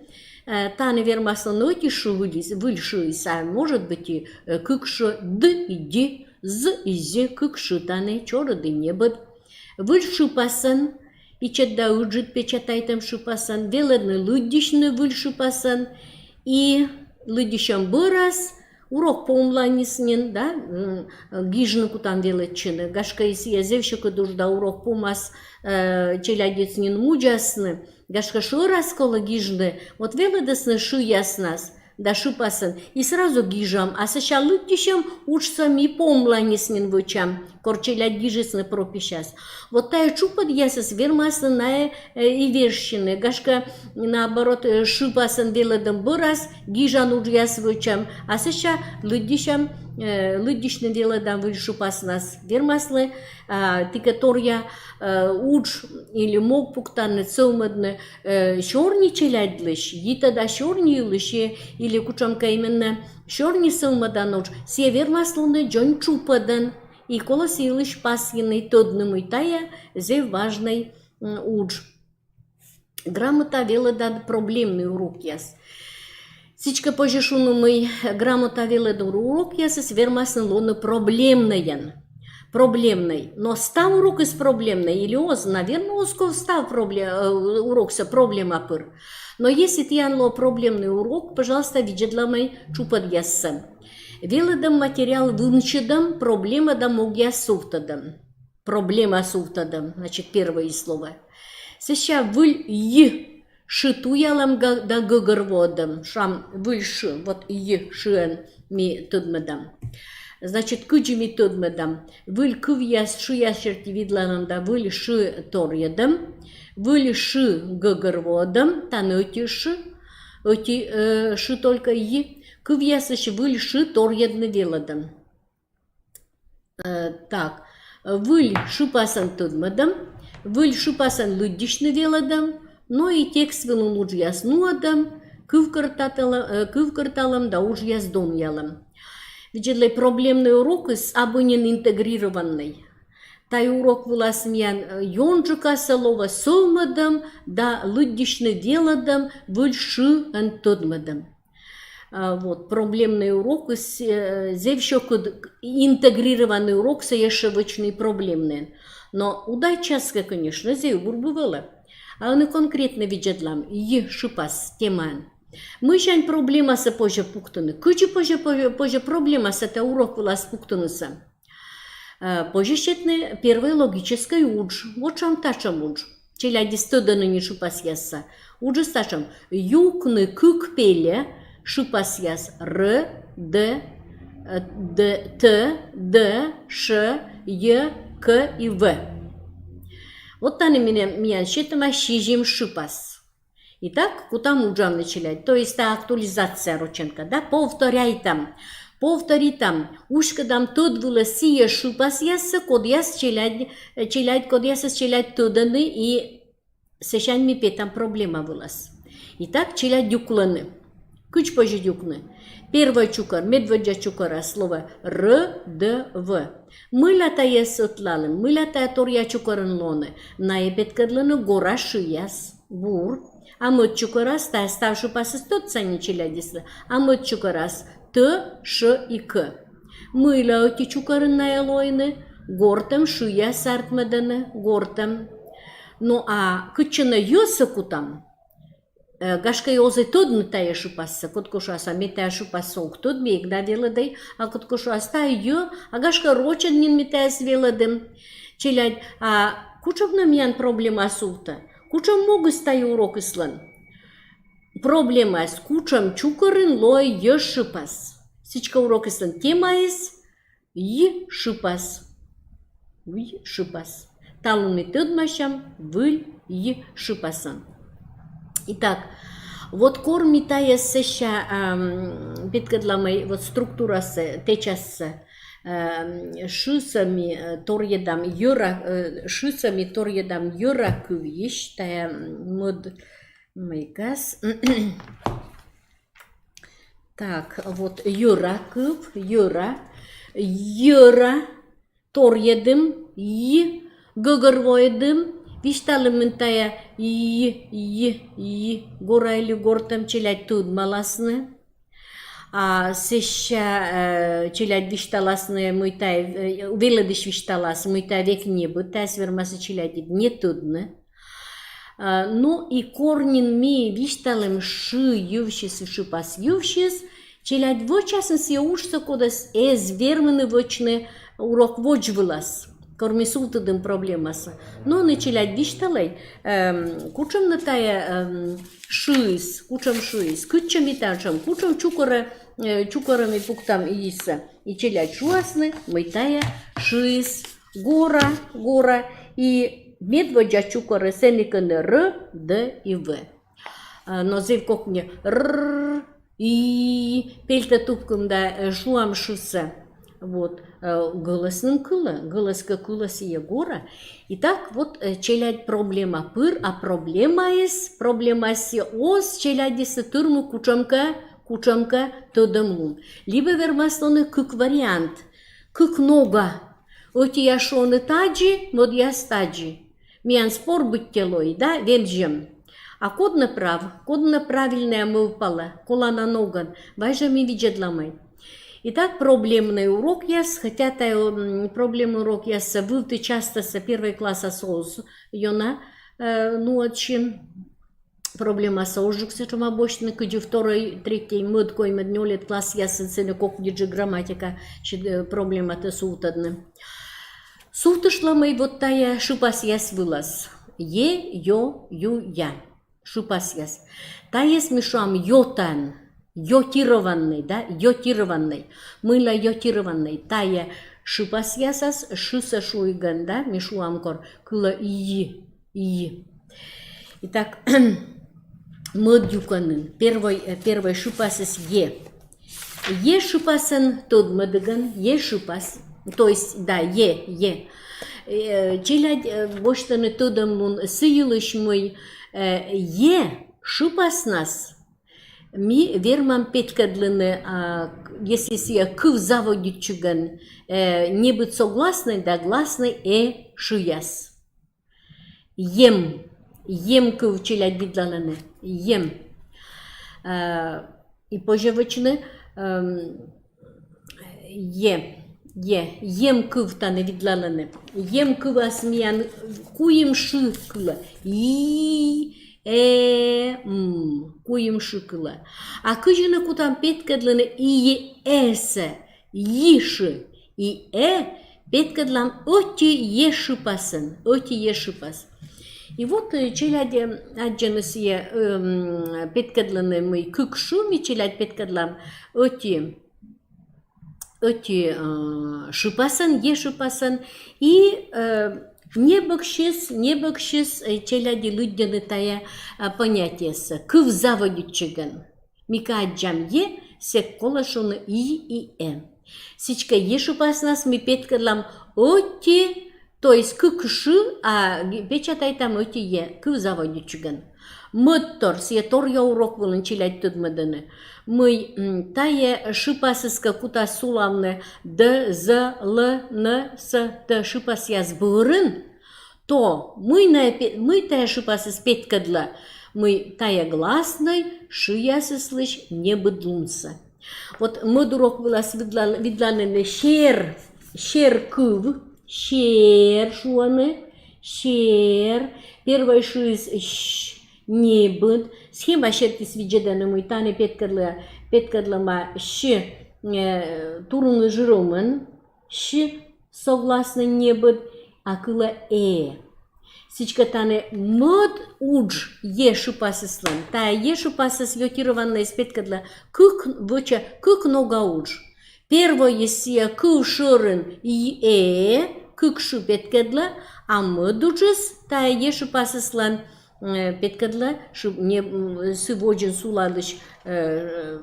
Э, тані вермас лоны ӧти шы выль, выль шыыс, а может быть и, э, кык шы: д и ди, з и зі, кык шы тані, чорыд и небыд. Выль шыпасӧн, ичӧт да ыджыд печатайтӧм шыпасӧн, велӧдны лыддьысьны выль шыпасӧн и лыддьысьӧм бӧрас урок помланьыс нин, да, м, гижны кутам велӧдчыны. Гашкӧ и сійӧ зэв сьӧкыд уж, да урок помас, э, челядьыс нин мудзасны. Гашкӧ шӧрас колӧ гижны, вот велӧдісны шыяснас да шыпасӧн, и сразу гижам, а сэсся лыддьысьӧм уджсӧ ми помланьыс нин вӧчам, кор челядь гижисны прописьяс. Вот тайӧ тшупӧдъясыс вермасны найӧ, э, и вежсьыны. Гашкӧ, наоборот, э, шыпасӧн велӧдӧм бӧрас гижан уджъяс вӧчам, а сэсся лыддьысям, э, лыддьысьны велӧдам выль шыпаснас. Вермас лоны, а, тайӧ торъя, э, удж или мог пуктаны, сӧвмӧдны, э, сёрни челядьлысь, йитӧда сёрни йылысь, э, или кутшӧмкӧ именно сёрни сӧвмӧдан удж, сійӧ вермас лоны дзонь тшупӧдӧн. И колӧ сы йылысь пасйыны, тӧдны, мый тайӧ зэв важнӧй, м, удж. Грамота велӧдан проблемнӧй урокъяс. Сідзкӧ позьӧ шуны, мый грамота велӧдан урокъясыс вермасны лоны проблемнӧйӧн. Проблемнӧй. Но став урокыс проблемнӧй или оз? Наверно, оз ков став пробле-, э, уроксӧ проблема пыр. Но если тіян лоӧ проблемнӧй урок, пожалуйста, видзӧдлам ӧй тшупӧдъяссӧ. Велӧдӧм материал вынсьӧдӧм проблема да могъяс сувтӧдӧм. Проблема сувтӧдӧм, значит, первое слово. Сэсся выль й шы туялӧм га-, да гӧгӧрвоӧдӧм, шуам, выль шы, вот й шыӧн ми тӧдмӧдам. Значит, кыдзи ми тӧдмӧдам: выль кывъяс, шыяс серти видлалӧм да выль шы торйӧдӧм, выль шы гӧгӧрвоӧдӧм, тані ӧти шы, ӧти, э, шы только й, кывъясысь выль шы торйӧдны велӧдӧм. Э, так, выль шыпасӧн тӧдмӧдӧм, выль шыпасӧн лыддьысьны велӧдӧм, но и текст вылын уджъяс нуӧдӧм, кывкӧртаталӧ-, э, кывкӧрталӧм да уджъяс донъялӧм. Видзӧдлӧй, проблемнӧй урокыс абу нин интегрированнӧй. Тайӧ урок вылас миян, э, ёнджыкасӧ лоӧ сӧвмӧдӧм да лыддьысьны велӧдӧм, выль шыӧн тӧдмӧдӧм. А, вот, проблемнӧй урокыс, э, зэв сьӧкыд интегрированнӧй уроксӧ ещӧ вӧчны проблемнӧйӧн. Но удайтчас кӧ, конечно, зэв бур бы вӧлі. А ӧні конкретнӧ видзӧдлам й шыпас темаӧн. Мыйсянь проблемасӧ позьӧ пуктыны? Кыдзи позьӧ, позьӧ, позьӧ проблемасӧ тайӧ урок вылас пуктынысӧ? Э, позьӧ сетны первой логическӧй удж. Вот шуам, татшӧм удж. Челядьыс тӧдӧны нин шыпасъяссӧ. Уджыс татшӧм: юкны кык пельӧ шыпасъяс: р, д, э, д, т, д, ш, й, к и в. Вот тані миян, миян сетӧма сизим шыпас. Итак, кутам уджавны, челядь. То есть та актуализация рочӧнка, да, повторяйтам, повторитам, уськӧдам тӧд вылӧ сійӧ шыпасъяссӧ, кодъяс челядь, челядь, кодъясӧс челядь тӧдӧны, и сэсянь ми петам проблема вылас. Итак, челядь юклӧны. Кыдз позьӧ юкны? Первой чукӧр, медводдза чукӧрас лоӧ р, д, в. Мыйла тайӧс ӧтлалӧны, мыйла тайӧ торъя чукӧрын лоӧны? Найӧ петкӧдлӧны гора шыяс. Бур. А мӧд чукӧрас, тайӧ став шыпасыс тӧдса нин челядьыслы, а мӧд чукӧрас т, ш и к. Мыйла ӧти чукӧрын найӧ лоины? Гортӧм шыяс артмӧдӧны, гортӧм. Ну а кытчӧ нӧ й-сӧ кутам? Э, гашкӧ, оз и тӧдны тайӧ шыпассӧ, кодкӧ шуас, а ме тайӧ шыпассӧ ог тӧд, ме эг на велӧдӧй, а кодкӧ шуас, тайӧ й, а гашкӧ, рочӧн нин ме тайӧс велӧдӧй. Челядь, а кутшӧм нӧ миян проблема сувтӧ? Кутшӧм могыс тайӧ урокыслӧн? Проблемаыс: кутшӧм чукӧрын лоӧ й шыпас. Сідзкӧ, урокыслӧн темаыс — й шыпас. Й шыпас. Талун ми тӧдмасям выль й шыпасэн. Итак, вот кор ми тайӧс сэсся, ам, петкӧдламӧй вот структурасӧ, тэчасӧ, ам, шысӧ ми, э, торйӧдам йӧра, э, шысӧ ми торйӧдам йӧра кывйысь, тайӧ мӧд мыйкӧ. Так, вот йӧра кыв, йӧра, йӧра, торйӧдім, й, гӧгӧрвоӧдім, висьталім, мый тайӧ й, й, й, гора или гортӧм, челядь тӧдмаласны. А сэсся, э, челядь висьталасны, мый тайӧ, э, велӧдысь висьталас, мый тайӧ век небыд, тайӧс вермасны челядь не тӧдны. А, ну и кор нин ми висьталім шы йывсьыс и шыпас йывсьыс, челядь вӧчасны сійӧ уджсӧ, кодӧс эз вермыны вӧчны урок водзвылас, кор ми сувтӧдім проблемасӧ. Но ӧні челядь висьталӧй, эм, кутшӧм нӧ тайӧ, эм, шыыс, кутшӧм шыыс, кытчӧ ми татшӧм, кутшӧм чукӧрӧ, э, чукӧрӧ ми пуктам йисӧ. И челядь шуасны, мый тайӧ шыыс гора, гора, и медводдза чукӧрыс, сэні кӧні р, д и в. А, но зэв кокни р, и, пельтӧ тупкам да, э, шуам шысӧ. Вот, э, гӧлӧсным кылӧ, гӧлӧс кӧ кылӧ, сійӧ гора. Итак, вот, э, челядь, проблема пыр, а проблемаыс, проблемаыс сійӧ оз челядьыслы тырмы кутшӧмкӧ, кутшӧмкӧ тӧдӧмлун. Либӧ вермас лоны кык вариант. Кык нога. Ӧтияс шуӧны тадзи, мӧдъяс тадзи. Миян спор быттьӧ лои, да, вензьӧм. А код нӧ прав, код нӧ правильнӧя мӧвпалӧ, колана ногӧн, вай жӧ ми видзӧдламӧй. Итак, проблемнӧй урокъяс, хотя тайӧ, м, проблемнӧй урокъяссӧ вывті частӧсӧ первой классас оз ёна, э, нуӧдчы. Проблемасӧ озджык сэтшӧма босьтны, кыдзи вторӧй, третьӧй, мӧд, коймӧд, нёльӧд классъясын, сэні кокниджык грамматика, сідз, э, проблематӧ сувтӧдны. Сувтыштлам ми вот тайӧ шыпасъяс вылас. Е, ё, ю, я. Шыпасъяс. Тайӧс ми шуам йотан. Йотированнӧй, да? Йотированнӧй. Мыйла йотированнӧй? Тайӧ шыпасъясас шысӧ шуигӧн, да? Ми шуам кор кылӧ й, й. Итак, мӧд юкӧнын. Первой, э, первой шыпасыс е. Е шыпасӧн тӧдмӧдігӧн, е шыпас. То есть, да, е, е. Э, челядь, э, босьтӧны тӧдӧмлун сы йылысь, мый, э, е шыпаснас ми вермам петкӧдлыны, а, к-, если сійӧ кыв заводитчигӧн, э, небыд согласнӧй да гласнӧй э шыяс. Ем. Ем кыв челядь видлалӧны. Ем. Э, и позьӧ вӧчны, эм, е. Е. Ем кыв тані видлалӧны. Ем кывас миян куим шы кылӧ. И, э, м. Куим шы кылӧ. А кыдзи нӧ кутам петкӧдлыны и, э-сӧ? И шы и э петкӧдлам ӧти е шыпасӧн, ӧти е шыпас. И вот, э, челядь, э, аддзӧны сійӧ, эм, петкӧдлыны, мый кык шы ми челядь петкӧдлам ӧти, ӧти, э, шыпасӧн, е шыпасӧн. И, э, небӧгсьыс, небӧгсьыс, э, челядьлы лыддьӧны тайӧ, э, понятиесӧ. Кыв заводитчигӧн. Ми кӧ аддзам е, сэк колӧ шуны и и э. Сідзкӧ, е шыпаснас ми петкӧдлам ӧти, то есть кык шы, а печатайтам ӧти е, кыв заводитчигӧн. Мӧдтор, сійӧ торъя урок вылын челядь тӧдмӧдӧны, мый, м, тайӧ шыпасыс кӧ кутас сулавны д, з, л, н, с, т шыпасъяс бӧрын, то мый найӧ пе-, мый тайӧ шыпасыс петкӧдлӧ, мый тайӧ гласнӧй шыясыслысь небыдлунсӧ. Вот мӧд урок вылас видла-, видлалӧны сер, сер кыв, сер шуӧны, сер. Первой шыыс сь, небыд. Схема сертиыс видзӧдӧны, мый тані петкӧдлӧ-, петкӧдлӧма сь, э, турун ыджыд ромӧн, сь согласнӧй небыд, а кылӧ э. Сідзкӧ, тані мӧд удж е шыпасыслӧн. Тайӧ е шыпасыс йотированнӧйыс петкӧдлӧ кык, вӧчӧ кык нога удж. Первойыс сійӧ кыв шӧрын и э, кык шы петкӧдлӧ, а мӧд уджыс тайӧ е шыпасыслӧн, э, петкӧдлӧ шы-, не, м, сы водзын сулалысь, э,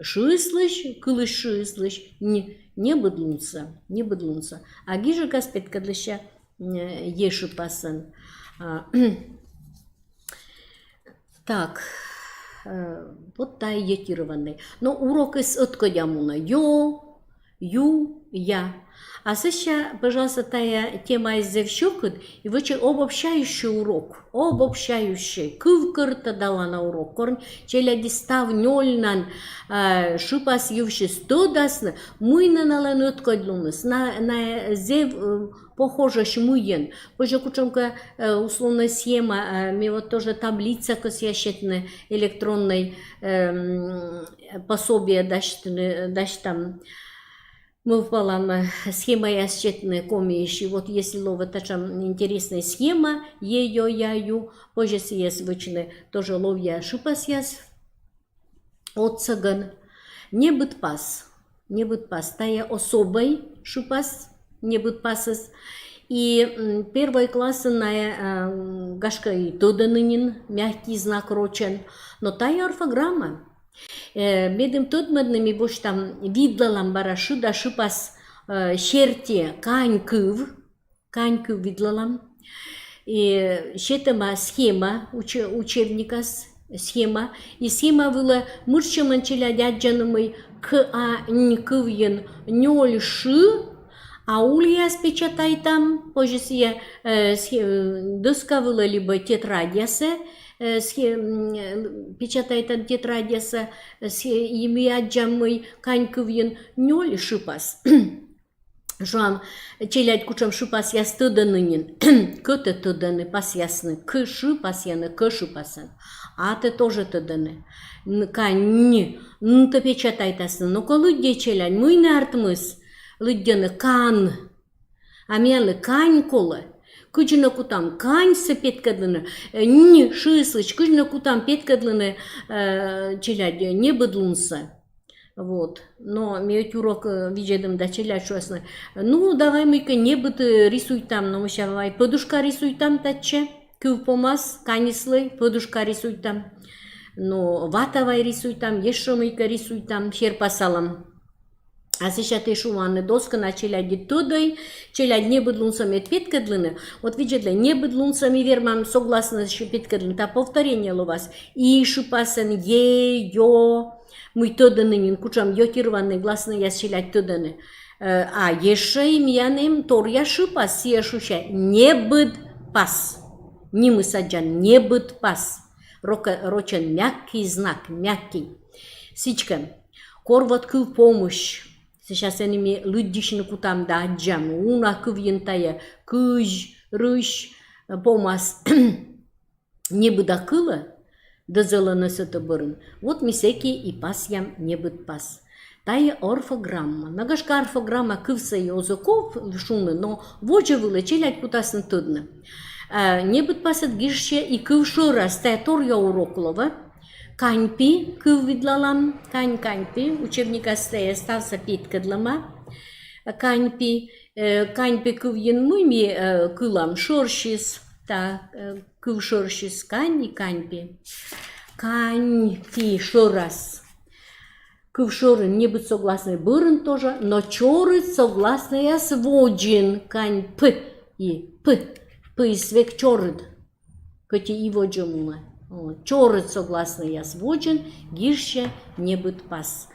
шыыслысь, кылысь шыыслысь, не, небыдлунсӧ, небыдлунсӧ. А гижигас петкӧдлысьӧ, э, е шыпасӧн. А, так, э, вот тайӧ йӧтированнӧй. Но урокыс ӧткодя мунӧ. Ё, ю, я. А сэсся, пожалуйста, тайӧ темаыс зэв сьӧкыд, и вӧчӧй обобщающий урок. Обобщающий. Кывкӧр тӧдалана урок. Кор челядьыс став нёльнан, э, шыпас йывсьыс тӧдасны, мый нӧ налӧн ӧткодьлуныс. На, на зэв, э, похожӧсь мыйӧн. Позьӧ кутшӧмкӧ, э, условнӧй схема, э, ме вот тоже таблица кӧсъя сетны электроннӧй, эм, пособие дасьтыны, дасьтам. Мӧвпалам, э, схемаяс сетны комиысь. И вот если лоӧ татшӧм интереснӧй схема, е, ё, я, ю, позьӧ сійӧс вӧчны тоже ловъя шыпасъяс отсӧгӧн. Небыд пас. Небыд пас. Тайӧ особӧй шыпас, небыд пасыс. И, м, первой классын найӧ, э, гашкӧ, и тӧдӧны нин мягкий знак рочӧн. Но тайӧ орфограмма. Э, медым тӧдмӧдны, ми босьтам, видлалам бара шы да шыпас, э, серти кань кыв, кань кыв видлалам. И сетӧма схема, уче-, учебникас, схема. И схема вылӧ мырччӧмӧн челядь аддзӧны, мый к-, а-нь кывйын нёль шы, а ульяс печатайтам, позьӧ сійӧ, э, схе-, э, доска вылӧ либӧ тетрадьясӧ, э, схе-, м, э, печатайтан тетрадьясӧ, э, схе-, и ми аддзам, мый кань кывйын нёль шыпас. Шуам, челядь кутшӧм шыпасъяс тӧдӧны нин. Кӧтӧ тӧдӧны пасъясны. К шы пасйӧны к шыпасӧн. А-тӧ тоже тӧдӧны. Н-, кань, н-, н-тӧ печатайтасны. Но кӧ лыддьӧ челядь, мый нӧ артмис? Лыддьӧны кан. А миянлы кань колӧ. Кыдзи нӧ кутам каньсӧ петкӧдлыны, э, нь шыыслысь, кыдзи нӧ кутам петкӧдлыны, э, челядь, э, небыдлунсӧ. Вот. Но ми ӧти урок, э, видзӧдам да челядь шуасны: «Ну, давай мыйкӧ небыд, э, рисуйтам». Но мися, вай пӧдушка рисуйтам татчӧ, кывпомас, каньыслы пӧдушка рисуйтам. Но вата вай рисуйтам, ещӧ мыйкӧ рисуйтам, серпасалам. А сэсся тэ шуан, доскӧ на челядь тӧдӧй, челядь небыдлунсӧ мед петкӧдлыны. Вот видзӧдлӧй, небыдлунсӧ ми вермам согласнӧйяс петкӧдлыны, та повторение лоас. И шыпасӧн, е, ё, мый тӧдӧны нин, кутшӧм йӧтированнӧй гласнӧйяс челядь тӧдӧны. Э, а ещӧ и миян эм торъя шыпас, сійӧ шусьӧ небыд пас. Нимыс аддзан, небыд пас. Рокӧ-, рочӧн мягкий знак, мягкий. Сідзкӧ. Кор вот кывпомысь. Сейчас ӧні ми лыддьысьны кутам да аддзам. Уна кывйын тайӧ кызь, рысь, э, помас. Небыда кылӧ, дӧзӧлӧны сэтӧ бӧрын. Вот ми сэки и пасъям небыд пас. Тайӧ орфограмма. Но гашкӧ, орфограмма кывсӧ и оз ков шуны, но водзӧ вылӧ челядь кутасны тӧдны. Э, небыд пасыс гижсьӧ и кыв шӧрас, тайӧ торъя урок лоӧ. Каньпи кыв видлалам, кань, каньпи, учебникас тайӧ ставсӧ петкӧдлӧма. Каньпи, э, каньпи кывйын мый ми, э, кылам? Шӧрсьыс, та, э, кыв шӧрсьыс, кань и каньпи. Каньпи шӧрас. Кыв шӧрын небыд согласнӧй бӧрын тоже, но чорыд согласнӧйяс водзын, кань п и п, п-ыс век чорыд. Кӧть и водзӧ мунӧ. О, чорыд согласнӧйяс водзын гижсьӧ небыд пас.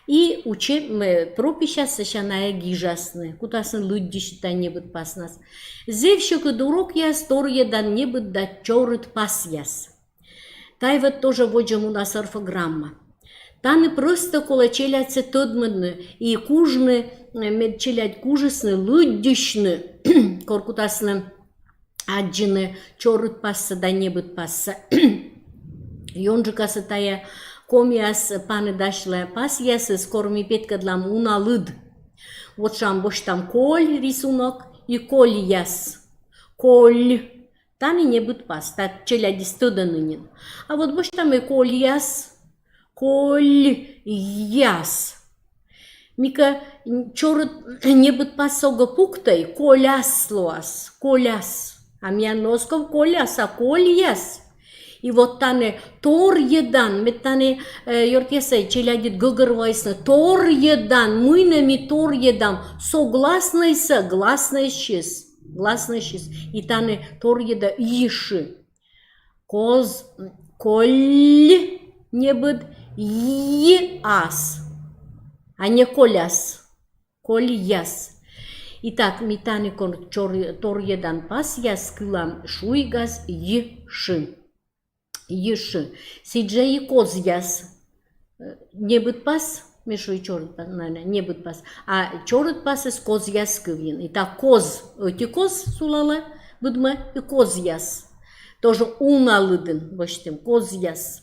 И учеб-, м, э, прописьяс сэсся найӧ гижасны, кутасны лыддьысьны та небыд паснас. Зэв сьӧкыд урокъяс торйӧдан небыд да чорыд пасъяс. Тайӧ вот тоже водзӧ мунас орфограмма. Тані просто колӧ челядьсӧ тӧдмӧдны и кужны, э, мед челядь кужисны лыддьысьны, кор кутасны аддзыны чорыд пассӧ да небыд пассӧ. Ёнджыкасӧ тайӧ комиас паныдасьлӧ пасъясыс, кор ми петкӧдлам уналыд. Вот шуам, босьтам коль рисунок и кольяс. Коль. Тані небыд пас, та челядьыс тӧдӧны нин. А вот босьтам и кольяс. Кольяс. Мыйкӧ Чорыд небыд пас ог пуктӧй, коляс лоас, коляс. А миянлы оз ков коляс, а кольяс. И вот тані торйӧдан, мед тані, э, ёртъясӧй, челядьыд гӧгӧрвоасны, торйӧдан, мый нӧ ми торйӧдам, согласнӧйсӧ гласнӧйсьыс, гласнӧйсьыс. И тані торйӧда йи шы. Коз, коль небыд, йи ас, а не коляс, кольяс. Итак, ми тані кор чор-, торйӧдан пасъяс кылам шуигас йи шы. Йи шы. Сідз жӧ и козъяс. Э, небыд пас, ме шуи чорыд пас, на, на, небыд пас. А чорыд пасыс козъяс кывйын. Итак, коз, ӧти коз сулалӧ быдмӧ, и козъяс. Тоже уна лыдын босьтім, козъяс.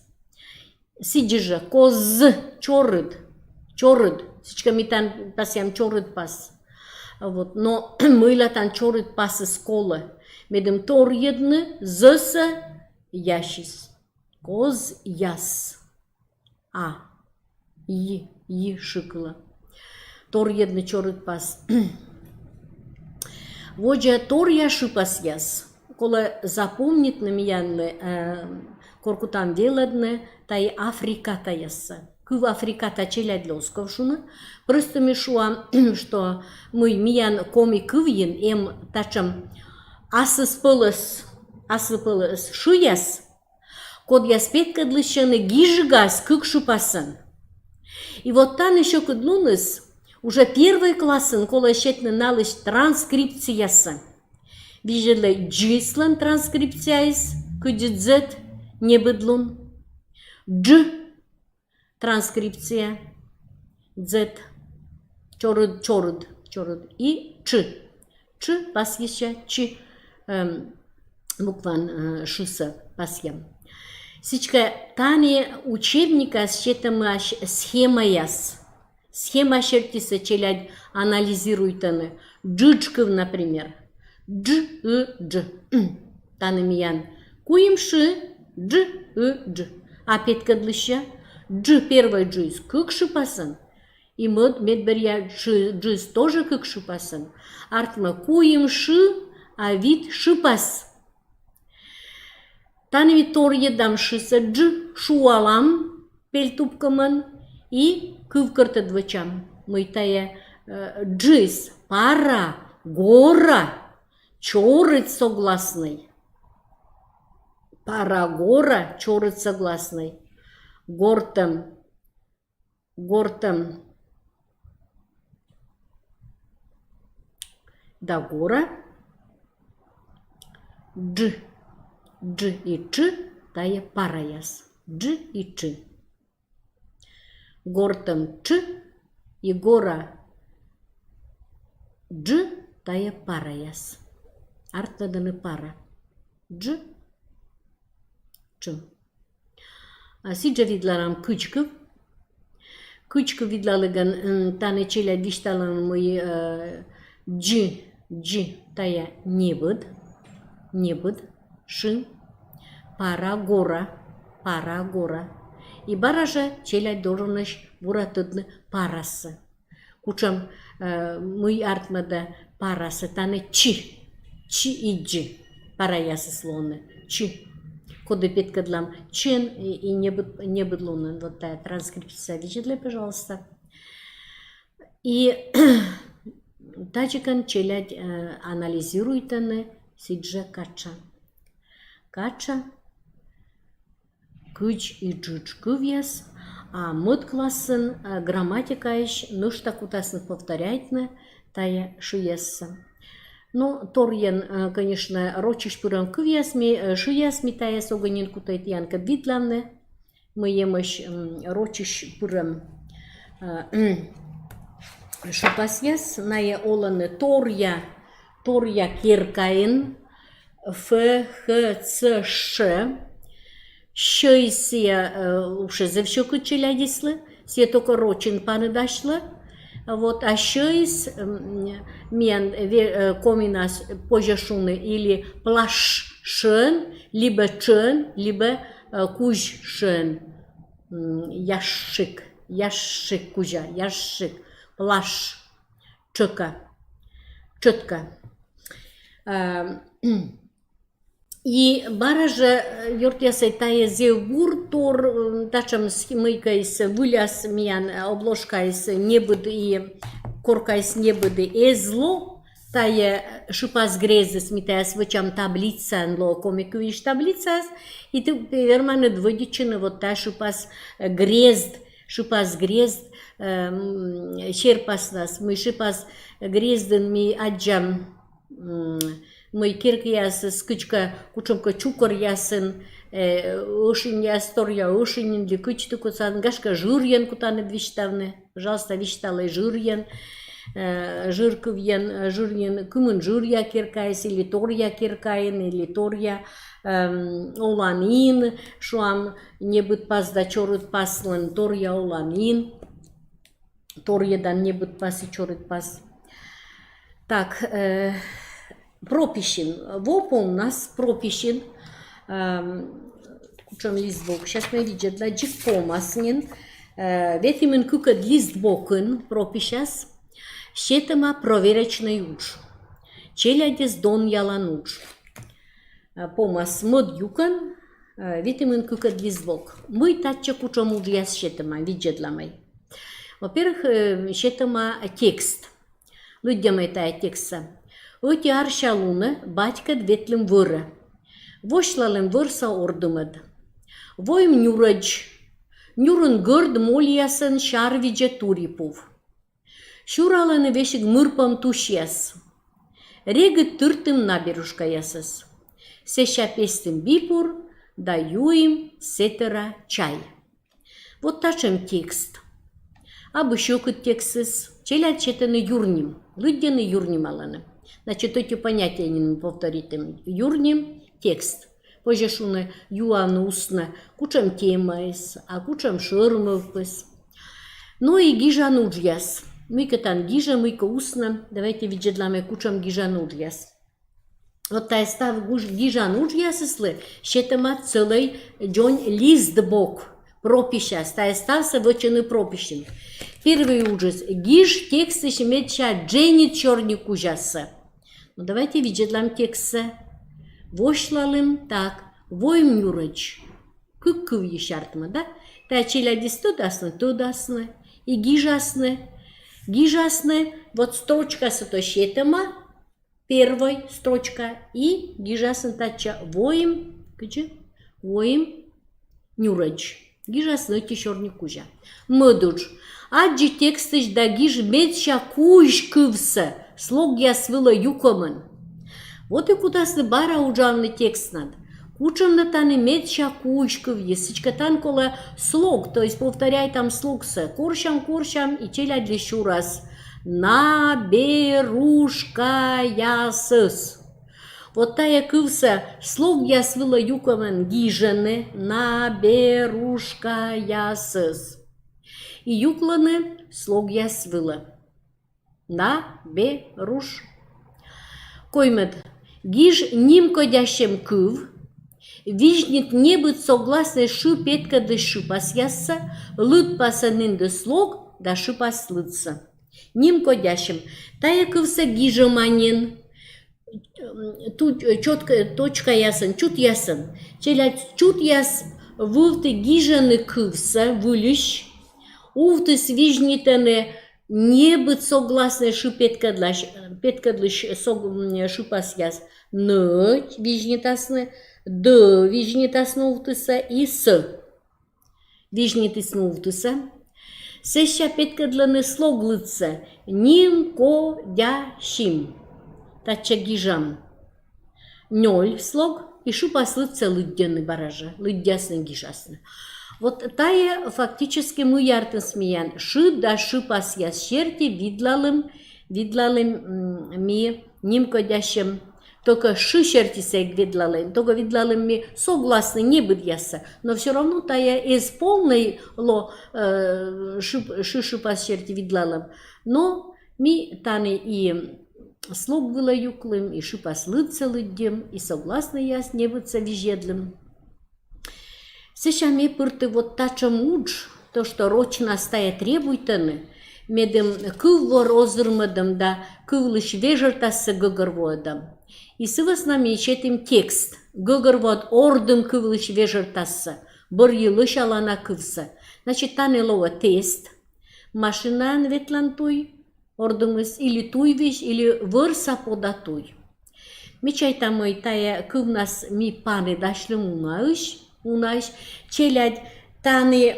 Сідз жӧ, коз, чорыд, чорыд. Сідзкӧ, ми тан пасъям чорыд пас. Вот, но мыйла тан чорыд пасыс колӧ? Медым торйӧдны з-сӧ ясьыс. Козъяс. А. Йи, йи шы кылӧ. Торйӧдны чорыд пас. Водзӧ торъя шыпасъяс. Колӧ запомнитны миянлы, э, кор кутам велӧдны тайӧ африкатаяссӧ. Кыв африката челядьлы оз ков шуны. Просто ми шуам, что мый миян коми кывйын эм татшӧм асыпӧлӧс, асыпӧлӧс шыяс, кодъяс петкӧдлысьӧны гижигас кык шыпасӧн. И вот тані сьӧкыдлуныс, уже первой классын колӧ сетны налысь транскрипциясӧ. Видзӧдлӧй, дзыслӧн транскрипцияыс, кыдзи дзет, небыдлун. Дж, транскрипция, дзет, чорыд, чорыд, чорыд, и ч. Ч пасйыссьӧ, ч, эм, букваӧн, э, шысӧ пасйӧ. Сідзкӧ, тані учебникас сетӧмаӧсь схемаяс. Схема сертисӧ челядь анализируйтӧны. Джыджкыв, например. Дж, ы, дж. Тані миян куим шы, дж, ы, дж. А петкӧдлысьӧ, дж, первой джыс кык шыпасӧн, и мӧд, медбӧръя джы-, джыс тоже кык шыпасӧн. Артмӧ куим шы, а вит шыпас. Тані ми торйӧдам шысӧ дж, шуалам пельтупкӧмӧн и кывкӧртӧд вӧчам. Мый тайӧ, э, джыс, пара, гора, чорыд согласнӧй. Пара, гора, чорыд согласнӧй. Гортӧм, гортӧм. Да гора. Дж, дж и ч, тайӧ параяс. Дж и ч. Гортӧм, ч, и гора, дж, тайӧ параяс. Артмӧдӧны пара. Дж, ч. А сідзжӧ видлалам кыдзкыв. Кыдзкыв видлалігӧн, м, тані челядь висьталӧны, мый, э, дз, дз, тайӧ небыд, небыд шы, пара, гора, пара, гора. И бара жӧ челядь долженӧсь бура тӧдны парасӧ. Кутшӧм, э, мый артмӧдӧ парасӧ, тані ч, ч и дз, параясыс лоӧны, ч. Коді петкӧдлам чӧн и, и небыд, небыдлунӧн, вот тайӧ транскрипция, видзӧдлӧй, пожалуйста. И тадзикӧн челядь, э, анализируйтӧны сідзжӧ катша. Катша, кыдз и джыджык кывъяс, а мӧд классын, э, грамматикаысь нӧшта кутасны повторяйтны тайӧ шыяссӧ. Ну, торйӧн, э, конечно, рочысь пырӧм кывъяс ми, э, шыяс ми тайӧс ог нин кутӧй тіянкӧд видлавны, мый эмӧсь, м, рочысь пырӧм, э, шыпасъяс, найӧ олӧны торъя, торъя керкаын, ф, х, ц, ш. Сьӧыс сійӧ, э, уж зэв сьӧкыд челядьыслы, сійӧ только рочын паныдасьлӧ. Вот, а сьӧыс, м, миян ве-, э, комиӧнас позьӧ шуны или плаш шӧн, либӧ чӧн, либӧ, э, кузь шӧн. М, ящик, ящик кузя, ящик, плаш. Чӧка. Чӧтка. А, и бара жӧ, э, ёртъясӧй, тайӧ зэв бур тор, м, татшӧм с-, мыйкӧыс выльяс миян, э, обложкаыс небыд и коркаыс небыд и эз ло, тайӧ шыпас грездыс, ми тайӧс вӧчам таблицаӧн, лоӧ коми кывйысь таблицаыс, и ті верманныд вӧдитчыны вот тайӧ шыпас, э, грезд, шыпас грезд, э, м, серпаснас, мый шыпас грездын ми аддзам, м, мый керкаясыс кыдзкӧ, кутшӧмкӧ чукӧръясын, э, ӧшиньяс, торъя ӧшиньын ли кыдзтӧ кутан, гашкӧ, жырйӧн кутанныд висьтавны. Пожалуйста, висьталӧй жырйӧн, э, жыр кывйӧн, э, жырйӧн, кымын жыръя керкаыс, или торъя керкаын, или торъя, эм, оланін, шуам, небыд пас да чорыд паслӧн, торъя оланін, торйӧдан небыд пас и чорыд пас. Так, э, прописьын. Во помнас прописьын. Ам, кутшӧм листбок. Сейчас ме видзӧдла, дзик помас нин. Э, ветымын кыкӧд листбокын прописяс сетӧма проверочнӧй удж. Челядьӧс донъялан удж. Э, помас мӧд юкӧн, э, ветымын кыкӧд листбок. Мый татчӧ, кутшӧм уджъяс сетӧма, видзӧдламӧй. Во-первых, э, сетӧма текст. Лыддямӧй тайӧ текстсӧ. Ӧти арся лунӧ батькӧд ветлім вӧрӧ. Восьлалім вӧрса ордымӧд. Воим нюрӧдз. Нюрын гӧрд мольясӧн сярвидзӧ турипув. Сюралӧны весиг мырпом тусьяс. Регыд тыртім наберушкаясӧс. Сэсся пестім бипур да юим сэтӧра чай. Вот татшӧм текст. Абу сьӧкыд текстыс, челядь сетӧны юрним, лыддьӧны, юрнималӧны. Значит, ӧти понятие нин повторитім. Юрним текст. Позьӧ шуны, юавны, усны, кутшӧм темаыс, а кутшӧм шӧр мӧвпыс. Но и гижан уджъяс. Мыйкӧ тан гижӧ, мыйкӧ усны. Давайте видзӧдлам, кутшӧм гижан уджъяс. Вот тайӧ став гуж-, гижан уджъясыслы сетӧма целӧй дзонь листбок. Прописяс. Тайӧ ставсӧ вӧчӧны прописьын. Первый уджыс. Гиж текстысь медся дженьыд сёрникузяссӧ. Ну, давайте видзӧдлам текстсӧ. Восьлалім, так, воим нюрӧдз. Кык кывйысь артмӧ, да? Тайӧ челядьыс тӧдасны, тӧдасны. И гижасны. Гижасны, вот строчкасӧ то сетӧма, первой строчка, и гижасны татчӧ воим, кыдзи? Воим нюрӧдз. Гижасны ӧти сёрникузя. Мӧд удж. Аддзы текстысь да гиж медся кузь кывсӧ слогъяс вылӧ юкӧмӧн. Вот и кутасны бара уджавны текстнад. Кутшӧм нӧ тані медся кузь кывйыс, сідзкӧ, тан колӧ слог, то есть повторяйтам слогсӧ. Корсям, корсям, и челядьлы сюрас. Наберушкаясыс. Вот тайӧ кывсӧ слогъяс вылӧ юкӧмӧн гижӧны, наберушкаясыс. И юклӧны слогъяс вылӧ. Наберуш. Коймӧд. Гиж нимкодясьӧм кыв. Визьнит небыд согласнӧй шы петкӧдлысь шыпасъяссӧ, лыдпасӧ нинды слог да шыпас лыдсӧ. Нимкодясьӧм. Тайӧ кывсӧ гижӧма нин. Ту, э, чётко, э, точкаясӧн, чутъясӧн. Челядь чутъяс вывті гижӧны кывсӧ выльысь. Увтіс визьнитӧны небыд согласнӧй шы петкӧдлась-, петкӧдлысь сог-, м, шыпасъяс. Н визьнитасны, д визьнитасны увтісӧ и с. Визьнитісны увтісӧ. Сэсся петкӧдлӧны слог лыдсӧ. Нимкодясим. Татчӧ гижам нёль слог, и шыпас лыдсӧ лыддьӧны бара жӧ, лыддясны, гижасны. Вот тайӧ фактически мый артмис миян. Шы да шыпасъяс серти видлалім, видлалім, м, ми нимкодясьӧм. Только шы сертисӧ эг видлалӧй, только видлалім ми согласнӧй небыдъяссӧ. Но всё равно тайӧ эз полнӧй ло, э, шы, шы шыпас серти видлалӧм. Но ми тані и слог вылӧ юклім, и шыпас лыдсӧ лыддим, и согласнӧйяс небыдсӧ визьӧдлім. Сэсся ме пырті вот татшӧм удж, то, что рочнас тайӧ требуйтӧны, медым кыввор озырмӧдӧм да кывлысь вежӧртассӧ гӧгӧрвоӧдӧм. И сы вӧсна ми сетім текст. Гӧгӧрвоӧд ордым кывлысь вежӧртассӧ, бӧрйи лӧсялана кывсӧ. Значит, тані лоӧ тест. Машинаӧн ветлан туй, ордымыс, или туйвизь, или вӧрса пода туй. Ме чайта, мый тайӧ кывнас ми паныдасьлім унаысь, унаысь. Челядь, тані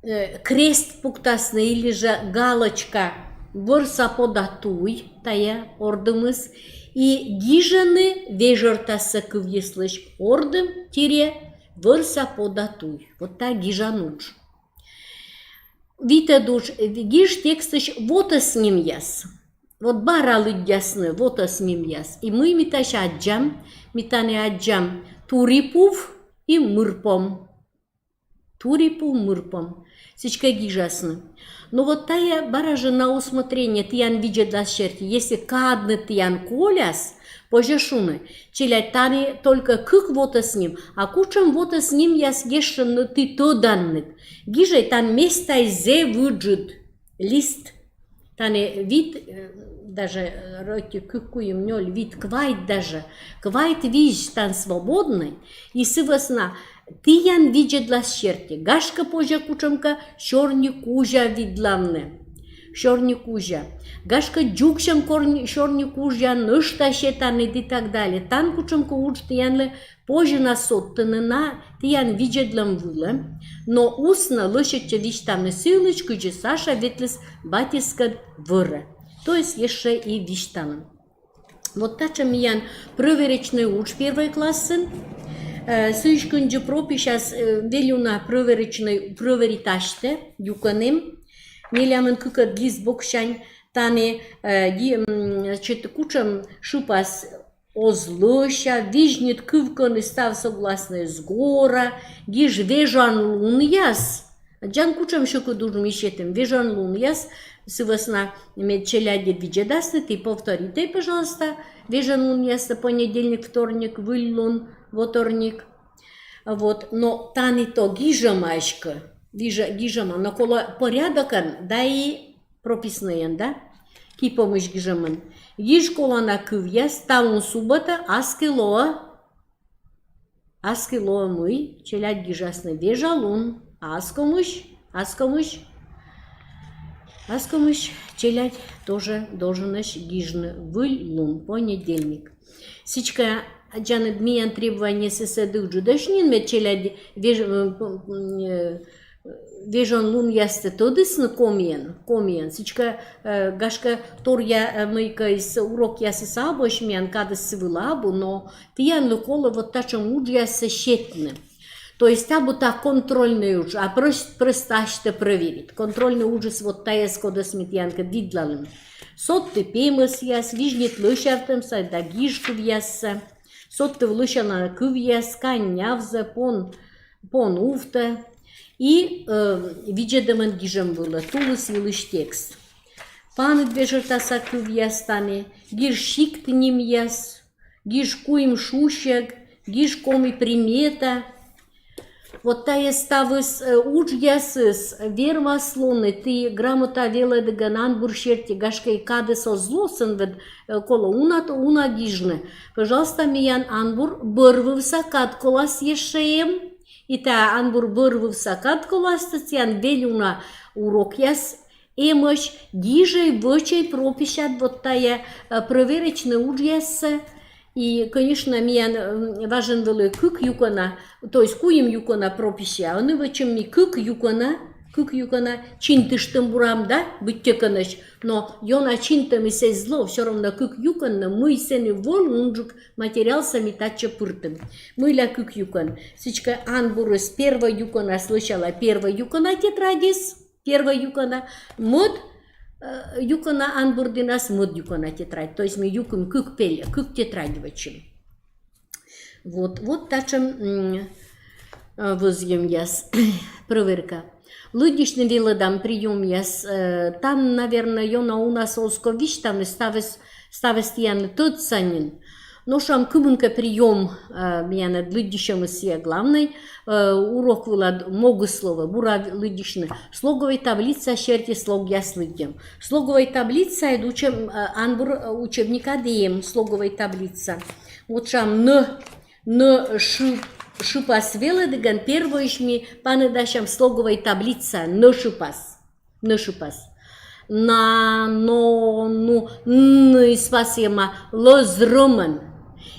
э, крест пуктасны или же галочка вӧрса пода туй, тайӧ ордымыс, и гижӧны вежӧртассӧ кывйыслысь ордым тире вӧрса пода туй. Вот тайӧ гижан удж. Витӧд удж: гиж текстысь вотӧс нимъяс. Вот бара лыддясны вотӧс нимъяс. И мый ми тадз аддзам? Ми тані аддзам турипув и мырпом. Турипув, мырпом. Сідзкӧ гижасны. Но вот тайӧ бара жӧ на усмотрение, тіян видзӧдлас серти. Если кадны тіян коляс, позьӧ шуны: челядь, тані только кык вотӧс ним, а кутшӧм вотӧс нимъяс ещӧ ті тӧданныд. Гижӧй, тані местаыс зэв ыджыд лист. Тані вит, э, даже, э, рӧти, кык, куим, нёль, вит, квайт даже. Квайт визь тані свободнӧй. И сы вӧсна тіян видзӧдлас серти. Гашкӧ, позьӧ кутшӧмкӧ сёрникузя видлавны. Сёрникузя. Гашкӧ, дзугсьӧм корни-, сёрникузя нӧшта сетанныд и так далее. Тані кутшӧмкӧ удж тіянлы позьӧ на содтыны на тіян видзӧдлӧм вылӧ, но уснӧ лӧсьӧдчӧ висьтавны сы йылысь, кыдзи Саша ветліс батьыскӧд вӧрӧ. То есть ещӧ и висьталӧ. Вот татшӧм миян прӧверочнӧй удж первой классын. Э, сыысь кындзи прописьяс, э, вель уна прӧверочнӧй, прӧверитасьтӧ, юкӧным. Нелямын кыкӧд лист боксянь тані, э, ди-, м, значит, кутшӧм шыпас оз лӧся, визьнит кыв кӧні став согласнӧй сгора, гиж вежонлунъяс. Аддзан, кутшӧм сьӧкыд удж ми сетім: вежонлунъяс. Сы вӧсна мед челядьыд видзӧдасны, ті повторитӧй, пожалуйста, вежонлунъястӧ: понедельник, вторник, выльлун, воторник. Вот, но тані то гижӧма эськӧ, гижӧ-, гижӧма, но колӧ порядокӧн да и прописанӧйӧн, да? Ки помысь гижӧмын. Гиж колана кывъяс: талун суббота, аски лоӧ, аски лоӧ мый? Челядь гижасны: вежалун. А аскомысь? Аскомысь? Аскомысь челядь тоже долженӧсь гижны: выльлун, понедельник. Сідзкӧ, аддзанныд, миян требованиеыс ӧд ыджыдӧсь нин, мед челядь веж-, м, м, э, вежонлунъястӧ тӧдісны комиӧн, комиӧн. Сідзкӧ, э, гашкӧ, торъя, э, мыйкӧ из урокъясыс абуӧсь миян, кадыс сы вылӧ абу, но тіянлы колӧ вот татшӧм уджъяссӧ сетны. То есть абу та контрольнӧй удж, а прос-, просто асьтӧ прӧверит. Контрольнӧй уджыс вот тайӧ, кодӧс ми тіянкӧд видлалім. Содтӧд пемӧсъяс, визьнит лӧсявтӧмсӧ да гиж кывъяссӧ. Содтӧд лӧсялана кывъяс: кань нявзӧ, пон, пон увтӧ. И, э, видзӧдӧмӧн гижӧм вылӧ тулыс йылысь текст. Паныд вежӧртаса кывъяс тані: гиж сикт нимъяс, гиж куим шусьӧг, гиж коми примета. Вот тайӧ ставыс, э, уджъясыс вермас лоны, ті грамота велӧдігӧн анбур серти, гашкӧ, и кадыс оз ло, сэн ведь, э, колӧ уна, уна гижны. Пожалуйста, миян анбур бӧрвывса кад колас ещӧ эм. И та анбур бӧрвывса кад коластӧ тіян вель уна урокъяс эмӧсь. Гижӧй, вӧчӧй, прописьтӧй вот тайӧ, э, прӧверочнӧй уджъяссӧ. И, конечно, миян, м, важӧн вӧлі кык юкӧна, то есть куим юкӧна прописьтӧй, а ӧні вӧчим ми кык юкӧна, кык юкӧна чинтыштӧм бурам, да, быттьӧкӧ нӧ. Но ёна чинтӧмыс эз ло, всё равно кык юкӧн, но мый сэні вӧлі, унджык материалсӧ ми татчӧ пыртім. Мыйла кык юкӧн? Сідзкӧ, анбурыс первой юкӧнас лӧсялӧ первой юкӧна тетрадьыс, первой юкӧна, мӧд, э, юкӧна анбур дінас мӧд юкӧна тетрадь. То есть ми юкӧн кык пельӧ, кык тетрадь вӧчим. Вот, вот татшӧм, м, э, вӧзйӧмъяс, прӧверка. Лыддьысьны велӧдам приёмъяс, э, тані, наверно, ёна уна оз ков висьтавны, ставыс, ставыс тіянлы тӧдса нин. Но шуам, кымынкӧ приём, э, миян ӧд лыддьысьӧмыс сійӧ главнӧй, э, урок вылад могыс лоӧ, бура лыддьысьны. Слоговой таблица серти слогъяс лыддьӧм. Слоговой таблицаыд учеб-, э, анбур, э, учебникад эм слоговой таблица. Вот шуам, н, н шы-, шыпас велӧдігӧн первойысь ми паныдасям слоговой таблица, н шыпас. Н шыпас. На, но, ну, н ыспасйӧма лӧз рӧмӧн.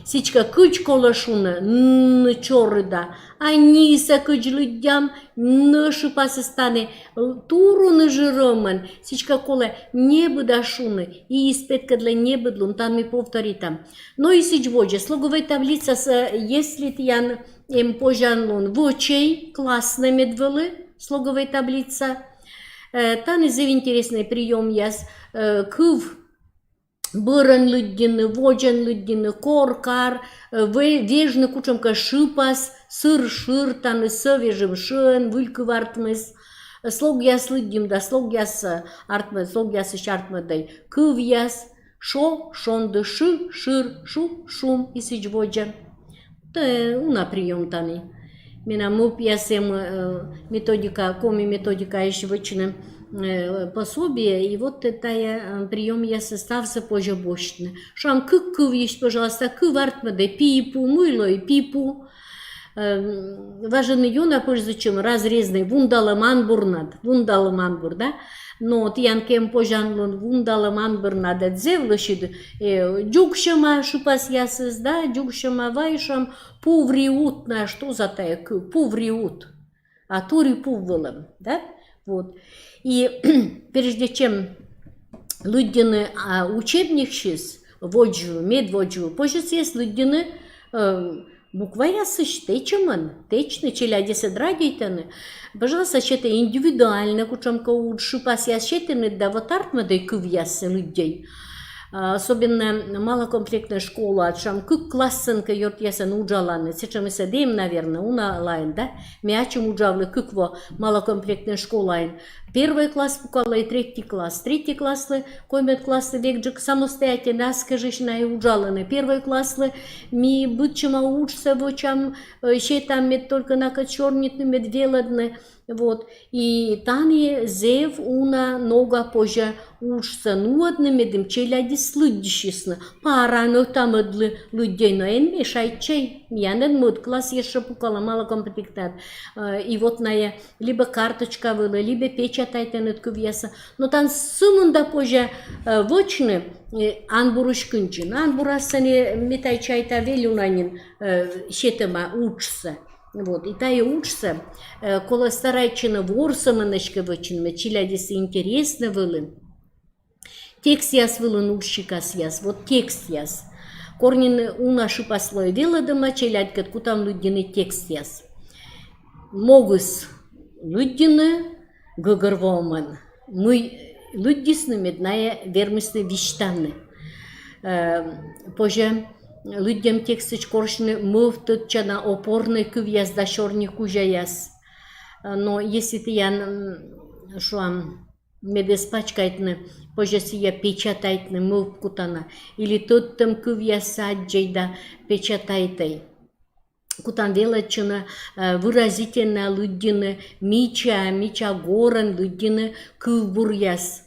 Сідзкӧ, кыдз колӧ шуны, н чорыда. А нисӧ кыдз лыддям, н шыпасыс тані, л-, турун ыжы рӧмӧн. Сідзкӧ, колӧ небыда шуны, и из петкӧдлӧ небыдлун, тані ми повторитам. Но и сідз водзӧ, слоговой таблицасӧ, если тіян эм позянлун вӧчӧй, класснӧй мед вӧлі слоговой таблица. Э, тані зэв интереснӧй приёмъяс, э, кыв бӧрӧн лыддьыны, водзӧн лыддьыны, кор, кар, э, ве-, вежны кутшӧмкӧ шыпас, сыр, шыр, тані с вежим шӧӧн, выль кыв артмис. Слогъяс лыддьим да слогъяс, э, артмӧ-, слогъясысь артмӧдӧй кывъяс, шо, шонді, шы, шыр, шу, шум и сідз водзӧ. Тэ уна приём тані. Менам мӧвпъясӧн, э, методика, коми методикаысь вӧчны, э, пособие, и вот тайӧ, э, приёмъяссӧ ставсӧ позьӧ босьтны. Шуам, кык кывйысь, пожалуйста, кыв артмӧдӧй пи, пу, мый лои пи, пу. Э, важӧн ёна пользуйтчӧм разрезнӧй, вундалӧм анбурнад, вундалӧм анбур, да? Но тіян кӧ эм позянлун вундалӧм анбурнад, ӧд зэв лӧсьыд, э, дзугсьӧма шыпасъясыс, да, дзугсьӧма, вай, шуам, пувриут, на, что за тайӧ кыв, пувриут. А тури пув вӧлӧм, да? Вот. И прежде чем лыддьыны, а, учебниксьыс, водзвыв, медводзвыв, позьӧ сійӧс лыддьыны, э, букваясысь тэчӧмӧн, тэчны, челядьӧс ӧд радейтӧны. Пожалуйста, сетӧй индивидуальнӧ кутшӧмкӧ удж, шыпасъяс сетінныд да вот артмӧдӧй кывъяссӧ лыддьӧй. А, особенно малокомплектнӧй школа, шуам, кык классӧн кӧ ёртъясӧн уджаланныд, сэтшӧмыс эм, наверно, уналаын, да? Ме ачым уджавлі кык во малокомплектнӧй школаын. Первой класс пукалӧ и третий класс. Третий класслы, коймӧд класслы векджык самостоятельно, ас кежысь найӧ уджалӧны. Первой класслы ми быдсяма уджсӧ вӧчам, э, сетам, мед только накӧд сёрнитны, мед велӧдны. Вот. И тані зэв уна нога позьӧ уджсӧ нуӧдны, медым челядьыс лыддьысисны. Параӧн ӧта-мӧдлы лыддьӧй, но эн мешайтчӧй. Миян ӧд мӧд класс ещӧ пукалӧ малокомплектнад. Э, и вот найӧ либӧ карточка вылӧ, либӧ печатайтӧны кывъяссӧ. Но тан сымында позьӧ, э, вӧчны, э, анбурысь кындзи. Анбурас сэні, ме тай чайта, вель уна нин, э, сетӧма уджсӧ. Вот, и тайӧ уджсӧ, э, колӧ старайтчыны ворсӧмӧн эськӧ вӧчны, мед челядьыслы интереснӧ вӧлі. Текстъяс вылын удж сикасъяс, вот текстъяс. Кор нин уна шыпас лои велӧдӧма, челядькӧд кутам лыддьыны текстъяс. Могыс лыддьыны гӧгӧрвоӧмӧн, мый лыддисны, мед найӧ вермисны висьтавны. Э, позьӧ лыддьӧм текстсӧ корсьны мӧвпӧдчана опорнӧй кывъяс да сёрникузяяс. Э, но если тіян, м, шуам, мед эз пачкайтны, позьӧ сійӧ печатайтны мӧвп кутана. Или тӧдтӧм кывъяссӧ аддзӧй да печатайтӧй. Кутам велӧдчыны, э, выразительнӧ лыддьыны, мича, мича горӧн лыддьыны кывбуръяс.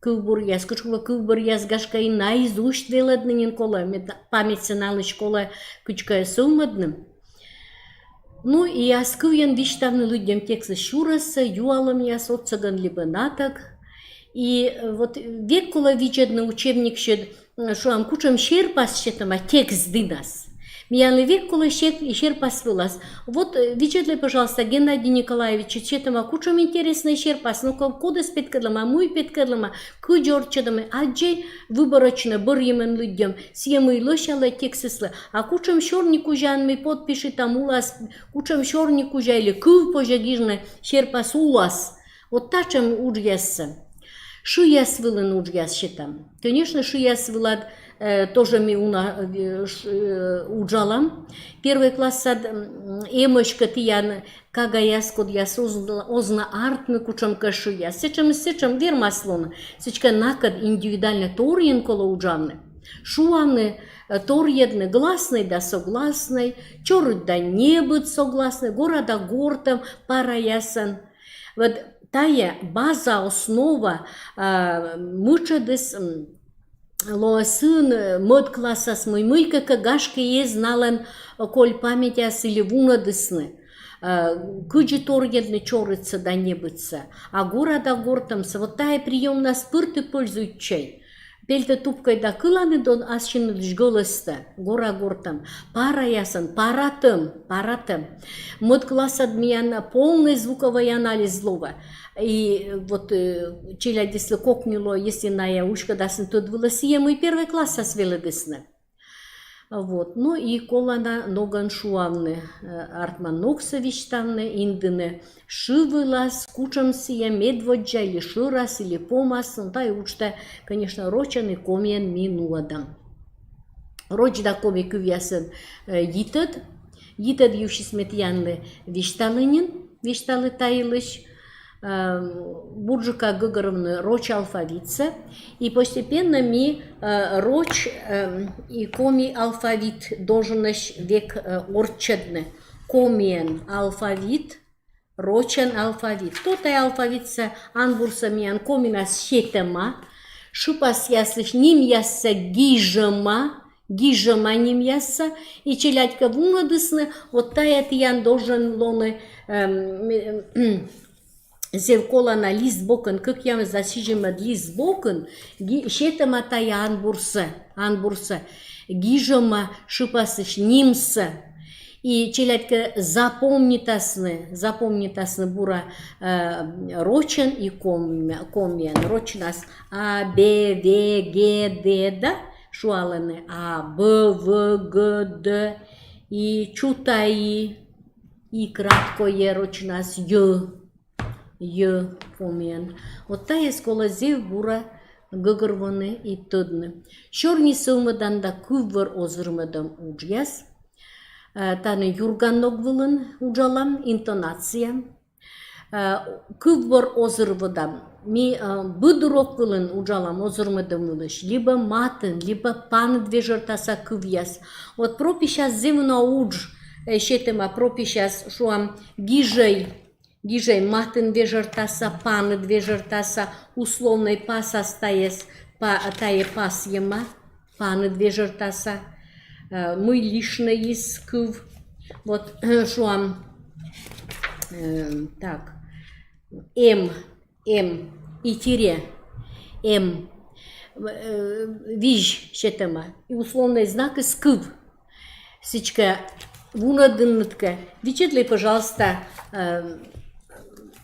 Кывбуръяс, кыдз шуӧ, кывбуръяс, гашкӧ, и наизусть велӧдны нин колӧ, мед памятьсӧ налысь колӧ кыдзкӧ сӧвмӧдны. Ну, и ас кывйӧн висьтавны лыддьӧм текстсӧ сюрӧссӧ, юалӧмъяс отсӧгӧн либӧ натӧг. И, э, вот век колӧ видзӧдны учебниксьыд, м, шуам, кутшӧм серпас сетӧма текст дінас. Миянлы век колӧ сет-, серпас вылас. Вот, э, видзӧдлӧй, пожалуйста, Геннадий Николаевич сетӧма кутшӧм интереснӧй серпас. Ну-ка, кодӧс петкӧдлӧма, мый петкӧдлӧма, кыдз орччӧдӧма, аддзӧй, выборочно бӧрйӧмӧн лыддьӧм. Сійӧ мый лӧсялӧ текстыслы. А кутшӧм сёрникузяӧн ми подпишитам улас, кутшӧм сёрникузя или кыв позьӧ гижны серпас улас. Вот татшӧм уджъяссӧ. Шыяс вылын уджъяс сетам. Конечно, шыяс вылад, э, тоже ми уна, э, ш-, э, уджалам. Первой классад, м, эмӧсь кӧ тіян кагаяс, кодъяс оз на, оз на артмы кутшӧмкӧ шыяс. Сэтшӧм, сэтшӧм вермас лоны. Сідзкӧ, накӧд индивидуальнӧ торйӧн колӧ уджавны. Шуаны, э, торйӧдны гласный да согласный, чорыд да небыд согласный, гора да гортӧм параясӧн. Вот тая база, основа, а, мытшӧдыс, м, лоӧ сэн, э, мӧд классас, мый мыйкӧ, гашкӧ, эз налӧн, э, коль памятяс или вунӧдісны, э, кыдзи торйӧдны чорыдсӧ да небыдсӧ. А гора да гортӧмсӧ, вот тая приёмнас пыр ті пользуйтчӧй. Пельтӧ тупкӧй да кыланныд он ассьыныдлысь гӧлӧстӧ, гора-гортӧм, параясӧн, паратӧм, паратӧм. Мӧд классад миян полный звуковой анализ лоӧ. И вот, э, челядьыслы кокни лоӧ, если ная уськӧдасны тӧд вылӧ сійӧ, мый первой классас велӧдісны. Вот. Ну и колана ногӧн шуавны, э, артман ногсӧ висьтавны, индыны шы вылас, кутшӧм сійӧ, медводдза или шӧрас, или помас, ну, тая уджтӧ, конечно, рочӧн и комиӧн ми нуӧдам. Роч да коми кывъясӧн, э, йитӧд, йитӧд йывсьыс ме тіянлы висьталі нин, висьталі та йылысь, э, бурджыка гӧгӧрвоны роч алфавитсӧ, и постепенно ми, э, роч, э, и коми алфавит долженӧсь век, э, орччӧдны. Комиӧн алфавит, рочӧн алфавит. То тая алфавитсӧ, анбурсӧ миян коминас сетӧма, шыпасъяслысь нимъяссӧ гижӧма, гижӧма нимъяссӧ, и челядь кӧ вунӧдісны, вот тая тіян должен лоны, эм, м, зэв колана лист бокын, кӧкъямыс да сизимӧд лист бокын, ги-, сетӧма тая анбурсӧ, анбурсӧ, гижӧма шыпаслысь нимсӧ. И челядь кӧ запомнитасны, запомнитасны бура, э, рочӧн и ком-, комиӧн. Рочнас А, Б, В, Г, Д, да? Шуалӧны А, Б, В, Г, Д. И чута и, и краткое рочнас Й. Й комиӧн. Вот тайӧс колӧ зэв бура гӧгӧрвоны и тӧдны. Сёрни сӧвмӧдан да кыввор озырмӧдӧм уджъяс. Э, тані юрган ног вылын уджалам, интонация. Э, кыввор озырмӧдӧм. Ми, э, быд урок вылын уджалам озырмӧдӧм вылысь. Либӧ матын, либӧ паныд вежӧртаса кывъяс. Вот прописьяс зэв уна удж, э, сетӧма прописьяс, шуам, гижӧй, гижӧй матын вежӧртаса, паныд вежӧртаса, условнӧй пасас тайӧс, па-, тайӧ пасйӧма, паныд вежӧртаса, э, мый лишнӧйыс кыв. Вот, шуам, э, так, эм, эм, и тире, эм, э, визь сетӧма, и условнӧй знакыс кыв. Сідзкӧ, вунӧдінныд кӧ, видзӧдлӧй, пожалуйста, э,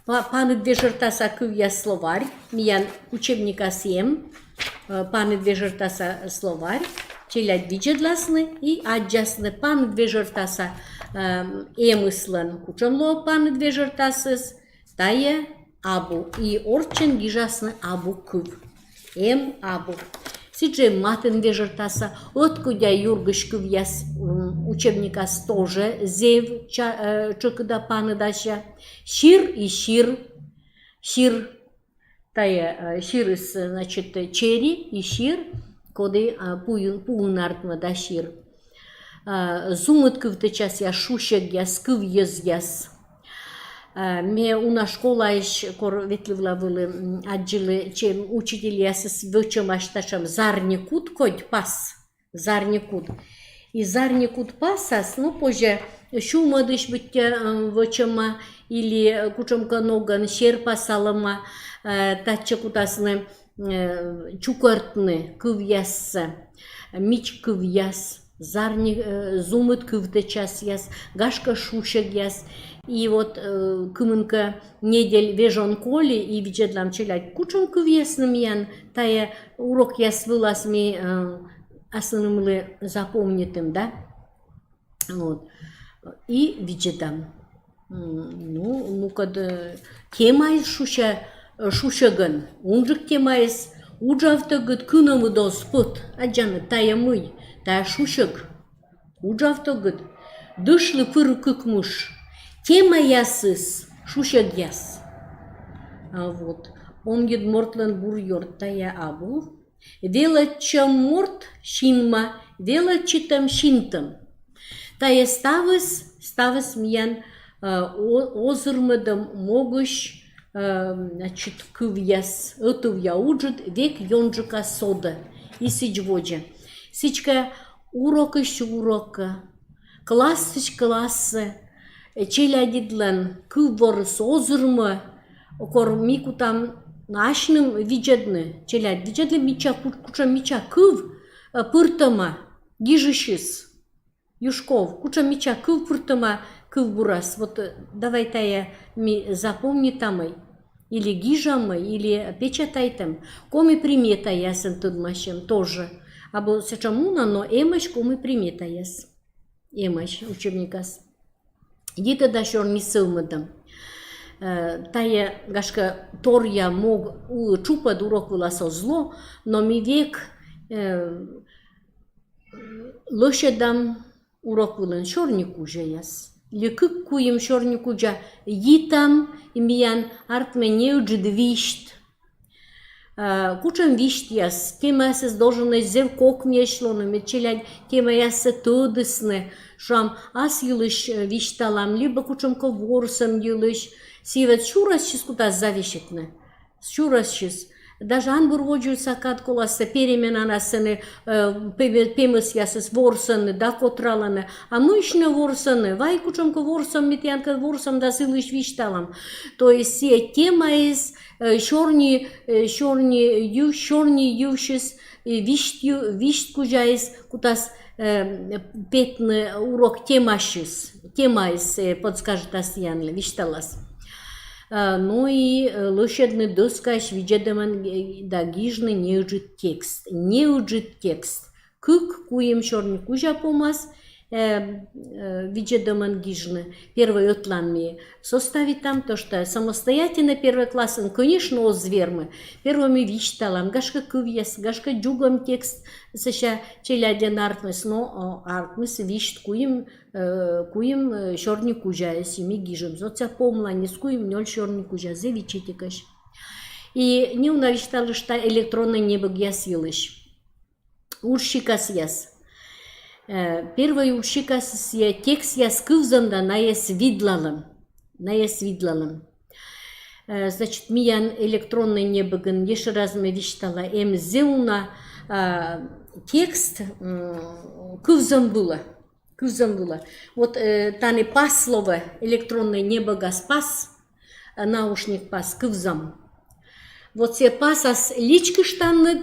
па-, паныд вежӧртаса кывъяс словарь, миян учебникас эм, э, паныд вежӧртаса словарь, челядь видзӧдласны и аддзасны паныд вежӧртаса, э, эмыслӧн, кутшӧм лоӧ паныд вежӧртасыс, тайӧ абу, и орччӧн гижасны абу кыв. Эм абу. Сідз жӧ матын вежӧртаса, ӧткодя юргысь кывъяс, м, учебникас тоже зэв ча-, э, тшӧкыда паныдася. Сир и сир. Сир. Тайӧ, э, сирыс, значит, чери и сир, коді, а, пуын, пуын артмӧ да сир. А, зумыд кывтӧчасъяс, шусьӧгъяс, кывйӧзъяс. А, ме уна школаысь, кор ветлывла вӧлі, м, аддзылі, чем учительясыс вӧчӧмаӧсь татшӧм зарни куд кодь пас. Зарни куд. И зарни куд пасас, ну, позьӧ сюмӧдысь быттьӧ, э, вӧчӧма, или, э, кутшӧмкӧ ногӧн серпасалӧма, э, татчӧ кутасны, э, чукӧртны кывъяссӧ, мич кывъяс, зарни, э, зумыд кывтӧчасъяс, гашкӧ, шусьӧгъяс. И вот, э, кымынкӧ недель вежон коли, и видзӧдлам, челядь, кутшӧм кывъясыс миян тайӧ урокъяс вылас ми, э, асынымлы запомнитім, да? Вот. И видзӧдам. М, ну, мукӧд, э, темаыс шуся-, э, шусьӧгӧн. Унджык темаыс: уджавтӧгыд кынӧмыд оз пӧт. Аддзанныд, тайӧ мый? Тайӧ шусьӧг. Уджавтӧгыд. Дышлы пыр кык мыш. Темаясыс шусьӧгъяс. А вот. Пондьӧд мортлӧн бур ёрт, тайӧ абу. Велӧдчӧм морт — синма, велӧдчытӧм — синтӧм. Тайӧ ставыс, ставыс миян э, о- озырмӧдӧм могысь, э, значит, кывъяс, ӧтувъя уджыд век ёнджыка содӧ и сідз водзӧ. Сідзкӧ, урокысь урокӧ, классысь классӧ, э, челядьыдлӧн кывворыс озырмӧ, кор ми кутам асьным видзӧдны, челядь видзӧдлӧ, мича, ку- кутшӧм мича кыв э, пыртӧма гижысьыс. Юшков, кутшӧм мича кыв пыртӧма кывбурас. Вот, э, давай тайӧ ми запомнитамӧй, или гижамӧй, или печатайтӧм. Коми приметаясӧн тӧдмасьӧм тоже. Абу сэтшӧм уна, но эмӧсь коми приметаяс. Эмӧсь учебникас. Йитӧда сёрни сӧвмӧдӧм. Э, тайӧ, гашкӧ, торъя мог у- тшупӧд урок вылас оз ло, но ми век э, лӧсьӧдам урок вылын сёрни кузяяс. Либӧ кык-куим сёрни кузя йитам, и миян артмӧ неыджыд висьт. Э, кутшӧм висьтъяс, темаясыс долженӧсь зэв кокниӧсь лоны, мед челядь темаяссӧ тӧдісны, шуам, ас йылысь э, висьталам, либӧ кутшӧмкӧ ворсӧм йылысь, сійӧ ведь сюрӧсысь кутас зависитны. Сюрӧсысь. Даже ан бур водзвывса кад колассӧ переменанас сэні, э, пе- пемӧсъясыс ворсӧны да котралӧны. А мыйысь нӧ ворсӧны? Вай кутшӧмкӧ ворсӧм, ми тіянкӧд ворсам да сы йылысь висьталам. То есть сійӧ темаыс, э, сёрни, э, сёрни йыв- сёрни йывсьыс, э, висьт ю- висьт кузяыс кутас э, петны урок темасьыс, темаыс э, подскажитас тіянлы, висьталас. Э, ну и э, лӧсьӧдны доскаысь видзӧдӧмӧн э, да гижны неыджыд текст. Неыджыд текст. Кык-куим сёрни кузя помас э, э, видзӧдӧмӧн гижны. Первой ӧтлаын ми составитам, то что самостоятельно первой классын, конечно, оз вермы. Первой ми висьталам, гашкӧ, кывъяс, гашкӧ, дзугӧм текст, сэсся челядьӧн артмис, но о, артмис висьт куим, э, куим э, сёрни кузяыс, и ми гижим. Сэтшӧм помланьыс куим-нёль сёрни кузя, зэв ичӧтикӧсь. И неуна висьталышта электроннӧй небӧгъяс йылысь. Уджсикасъяс. Э, первой уджсикасыс сійӧ текстъяс кывзӧм да найӧс видлалӧм. Найӧс видлалӧм. Э, значит, миян электроннӧй небӧгын, ещӧ раз ме висьтала, эм зэв уна а, текст м, кывзӧм вылӧ. Кывзӧм вылӧ. Вот э, тані пас лоӧ, электроннӧй небӧгас пас, э, наушник пас, кывзӧм. Вот сійӧ пасас личкыштанныд,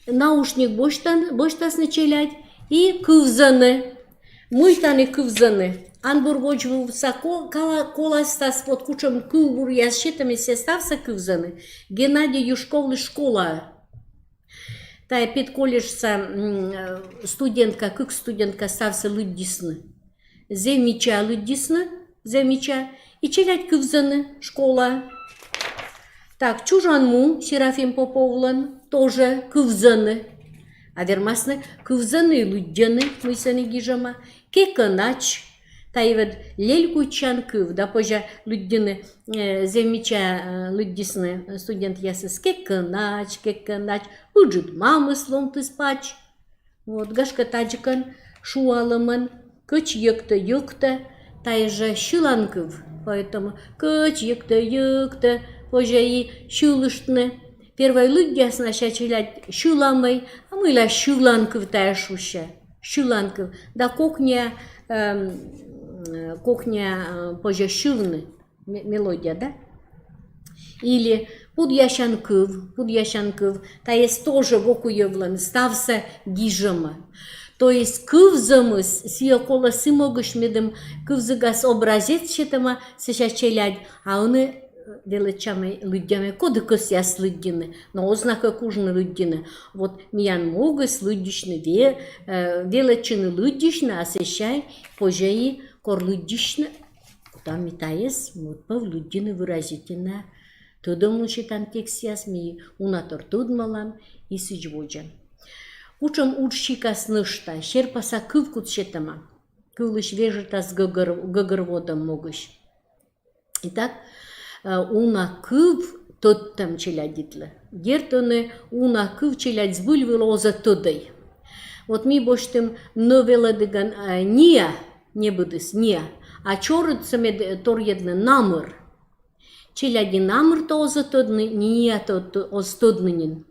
наушник босьтан, босьтасны челядь и кывзӧны. Мый тані кывзӧны? Ан бур водзвывса ко- кала- коластас, вот кутшӧм кывбуръяс сетӧмаӧсь, ставсӧ кывзӧны. Геннадий Юшковлысь «Школа». Тайӧ педколледжса м, э, студентка, кык студентка ставсӧ лыддисны. Зэв мича лыддисны, зэв мича. И челядь кывзӧны, «Школа». Так, «Чужан му» Серафим Поповлӧн тоже кывзӧны. А вермасны кывзӧны и лыддьӧны, мый сэні гижӧма. «Кекӧнач». Тайӧ ведь лелькуйтчан кыв, да, позьӧ лыддьыны, э, зэв мича э, лыддисны студентъясыс. «Кекӧнач, кекӧнач, ыджыд мамыс ломтіс пач». Вот, гашкӧ, тадзикӧн шуалӧмӧн. «Кӧч йӧктӧ, йӧктӧ», тайӧ жӧ сьылан кыв, поэтому «кӧч йӧктӧ, йӧктӧ» позьӧ и сьылыштны. Первой лыддясны, сэсся челядь сьыламӧй, а мыйла сьылан кыв тайӧ шусьӧ. Сьылан кыв. Да кокниа, эм, кокниа э, позьӧ сьывны. Ме- мелодия, да? Или «Пудъясян кыв», «Пудъясян кыв», тайӧс тоже Вокуевлӧн, ставсӧ гижӧма. То есть кывзӧмыс, сійӧ колӧ сы могысь, медым кывзігас образец сетӧма, сэсся челядь, а ӧні велӧдчамӧ, лыддямӧ, коді кӧсъяс лыддьыны, но оз на кӧ кужны лыддьыны. Вот миян могыс лыддьысьны ве-, э, велӧдчыны лыддьысьны, а сэсся позьӧ и кор лыддьысьны, кутам ми тайӧс мӧд пӧв лыддьыны выразительнӧ. Тӧдӧмлун сетан текстъяс, ми уна тор тӧдмалам и сідз водзӧ. Кутшӧм уджсикас нӧшта, серпаса кывкуд сетӧма. Кывлысь вежӧртас гӧгӧр-, гӧгӧрводӧм могысь. Итак, э, уна кыв тӧдтӧм челядьыдлы. Дерт, ӧні уна кыв челядь збыль вылӧ оз тӧдӧй. Вот ми босьтім н велӧдігӧн, а, ниа, небыдыс, ниа. А чорыдсӧ мед торйӧдлыны намыр. Челядь и намыртӧ оз тӧдны, ниатӧ оз тӧдны нин.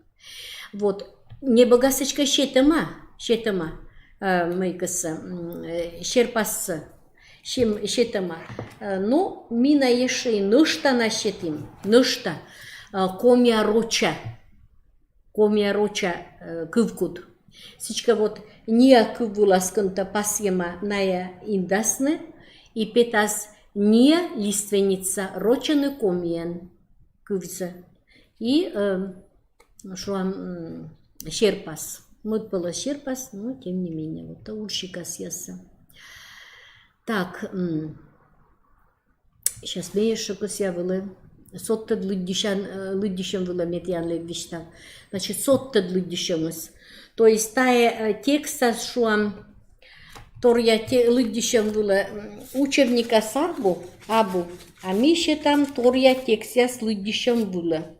Вот. Небӧгас сідзкӧ сетӧма, сетӧма, э, мыйкӧсӧ, м, э, серпассӧ. Сем-, сетӧма. Э, но ми на ещӧ и нӧшта на сетім, нӧшта, э, комиа-роча. Комиа-роча, э, кывкуд. Сідзкӧ вот ниа кыв вылас кӧнтӧ пасйӧма найӧ индасны, и петас ниа лиственница, рочӧн и комиӧн кывзӧ. И, э, шуам, м, серпас. Мӧд пӧлӧс серпас, но тем не менее, вот удж сикасъяссӧ. Так, м, сейчас ме ещӧ кӧсъя вылӧ, содтӧд лыддьысян, э, лыддьысьӧм вылӧ ме тіянлы висьтав. Значит, содтӧд лыддьысьӧмыс. То есть тайӧ, э, текстас, шуам, торъя те-, лыддьысьӧм вылӧ, м, учебникас абу, абу. А ми сетам торъя текстъяс лыддьысьӧм вылӧ.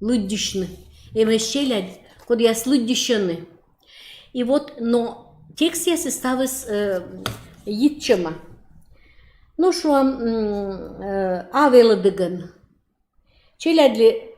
Лыддьысьны. Эмӧсь челядь, кодъяс лыддьысьӧны. И вот, но текстъясыс ставыс, э, йитчӧма. Но шуам, м, э, а велӧдігӧн. Челядьлы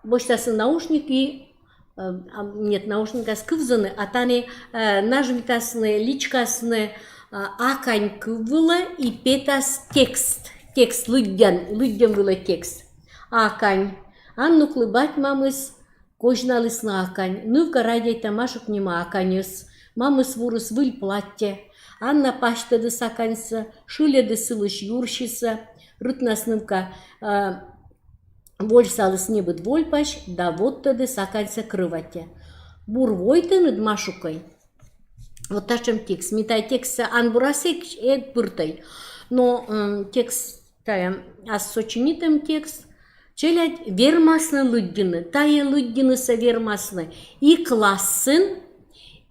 босьтасны наушник и, э, а, нет, наушникас кывзыны, а тані, э, нажмитасны, личкасны, а, акань кыв вылӧ и петас текст. Текст лыддян, лыддьӧм вылӧ текст. Акань. Аннуклы бать-мамыс козьналісны акань. Нывка радейтӧ Машук нима аканьӧс. Мамыс вурис выль платтьӧ. Анна пасьтӧдіс аканьсӧ, шыльӧдіс сылысь юрсисӧ. Рытнас нывка, э, вольсаліс небыд вольпась да водтӧдіс аканьсӧ крӧватьӧ. Бур войтӧ нин, Машукӧй. Вот татшӧм текст. Ми тайӧ текстсӧ ан бурас эг, эг пыртӧй. Но, м, текст тайӧ ас сочинитӧм текст. Челядь вермасны лыддьыны, тайӧ лыддьынысӧ вермасны и классын,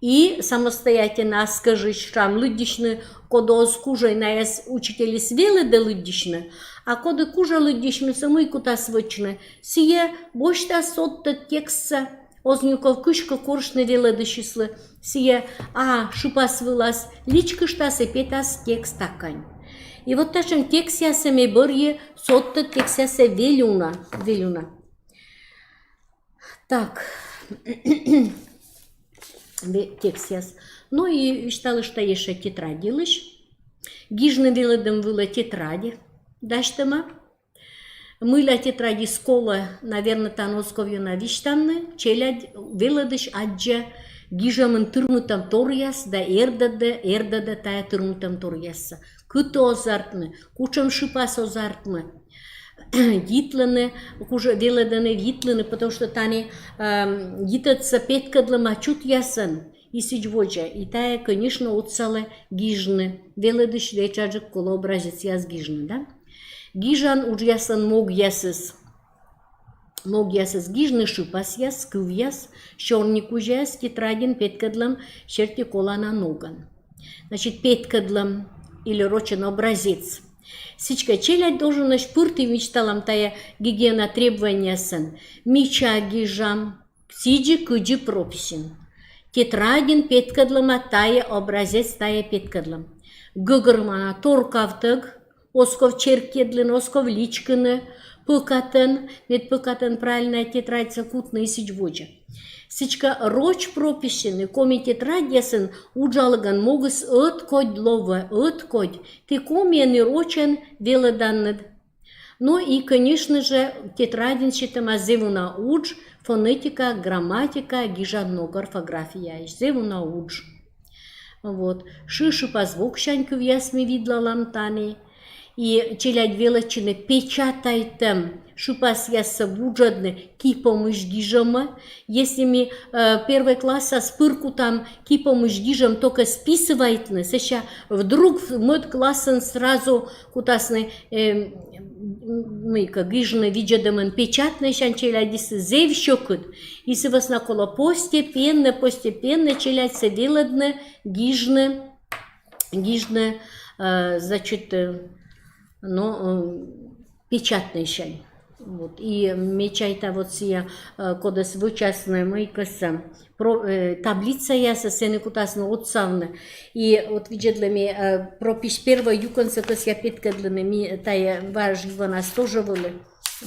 и самостоятельно, ас кежысь, шуам, лыддьысьны, коді оз кужӧй, найӧс учительыс велӧдӧ лыддьысьны, а коді кужӧ лыддьысьны, сӧмын кутас вӧчны, сійӧ босьтас содтӧд текстсӧ, оз нин ков кыськӧ корсьны велӧдысьыслы, сійӧ а шыпас вылас личкыштас и петас текст акань. И вот татшӧм текстъяссӧ ме бӧрйи содтӧд текстъяссӧ вель уна, вель уна. Так. Ве-, текстъяс. Ну и висьталі ещӧ тетрадь йылысь. Гижны велӧдӧм вылӧ тетрадь дасьтӧма. Мыйла тетрадьыс колӧ, наверно, тані оз ков ёна висьтавны, челядь, велӧдысь аддзӧ гижӧмын тырмытӧмторъяс да эрдӧдӧ, эрдӧдӧ тайӧ тырмытӧмторъяссӧ. Кыті оз артмы, кутшӧм шыпас оз артмы. Йитлыны, кужӧ велӧдӧны йитлыны, потому что тані, эм, йитӧдсӧ петкӧдлӧма чутъясӧн, и сідз водзӧ. И тайӧ, конечно, отсалӧ гижны. Велӧдысьлы этшаджык колӧ образецъяс гижны, да? Гижан уджъяслӧн могъясыс. Могъясыс гижны шыпасъяс, кывъяс, сёрникузяяс тетрадьын петкӧдлӧм серти колана ногӧн. Значит, петкӧдлӧм или рочӧн образец. Сідзкӧ, челядь долженӧсь пырті, висьталам, тайӧ гигиена требованиеясӧн. Мича гижам, сідзи, кыдзи прописьын. Тетрадьын петкӧдлӧма тайӧ образец, тайӧ петкӧдлӧм. Гӧгӧрвоана торкавтӧг, оз ков черкйӧдлыны, оз ков личкыны, пӧкатӧн, мед пӧкатӧн правильнӧя тетрадьсӧ кутны и сідз водзӧ. Сідзкӧ, роч прописьын и коми тетрадьясын уджалігӧн могыс ӧткодь лоӧ, ӧткодь, ті комиӧн и рочӧн велӧданныд. Ну и, конечно же, тетрадьын сетӧма зэв уна удж, фонетика, грамматика, гижан ног, орфографияысь. Зэв уна удж. Вот. Шы шыпас воксянь кывъяс ми видлалам тані. И челядь велӧдчӧны печатайтӧм шыпасъяссӧ вуджӧдны ки помысь гижӧмӧ. Если ми, э, первой классас пыр кутам ки помысь гижӧм только списывайтны, сэсся вдруг мӧд классын сразу кутасны, э, мыйкӧ гижны видзӧдӧмӧн печатнӧйсянь, челядьыс зэв сьӧкыд. И сы вӧсна колӧ постепенно, постепенно челядьсӧ велӧдны гижны, гижны, э, значит, э, ну, э, печатнӧйсянь. Вот, и ме чайта, вот сія, э, кодӧс вӧчасны мыйкӧсӧ, про-, э, таблицаясӧ, сэні кутасны отсавны. И вот видзӧдлам, э, пропись первой юкӧнсӧ кӧсъя петкӧдлыны, ми тайӧ важ йывнас тоже вӧлі.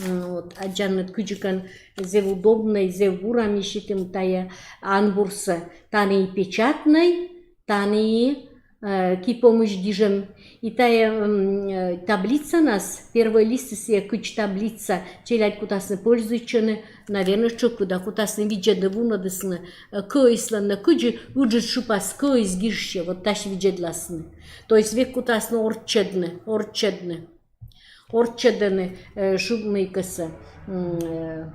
М, вот, аддзанныд, кыдзикӧн зэв удобнӧй, зэв бура ми сетім тайӧ анбурсӧ. Тані и печатнӧй, тані и, э, ки помысь гижӧм. И тайӧ, м, э, таблицанас, первой листыс сія кыдз таблица, челядь кутасны пользуйтчыны, наверно, тшӧкыда кутасны видзӧдны, вунӧдісны, э, кӧислӧн нӧ, кыдзи ыджыд шыпас кӧыс гижсьӧ, вот тась видзӧдласны. То есть век кутасны орччӧдны, орччӧдны. Орччӧдӧны, э, шуг мыйкӧсӧ, м, э,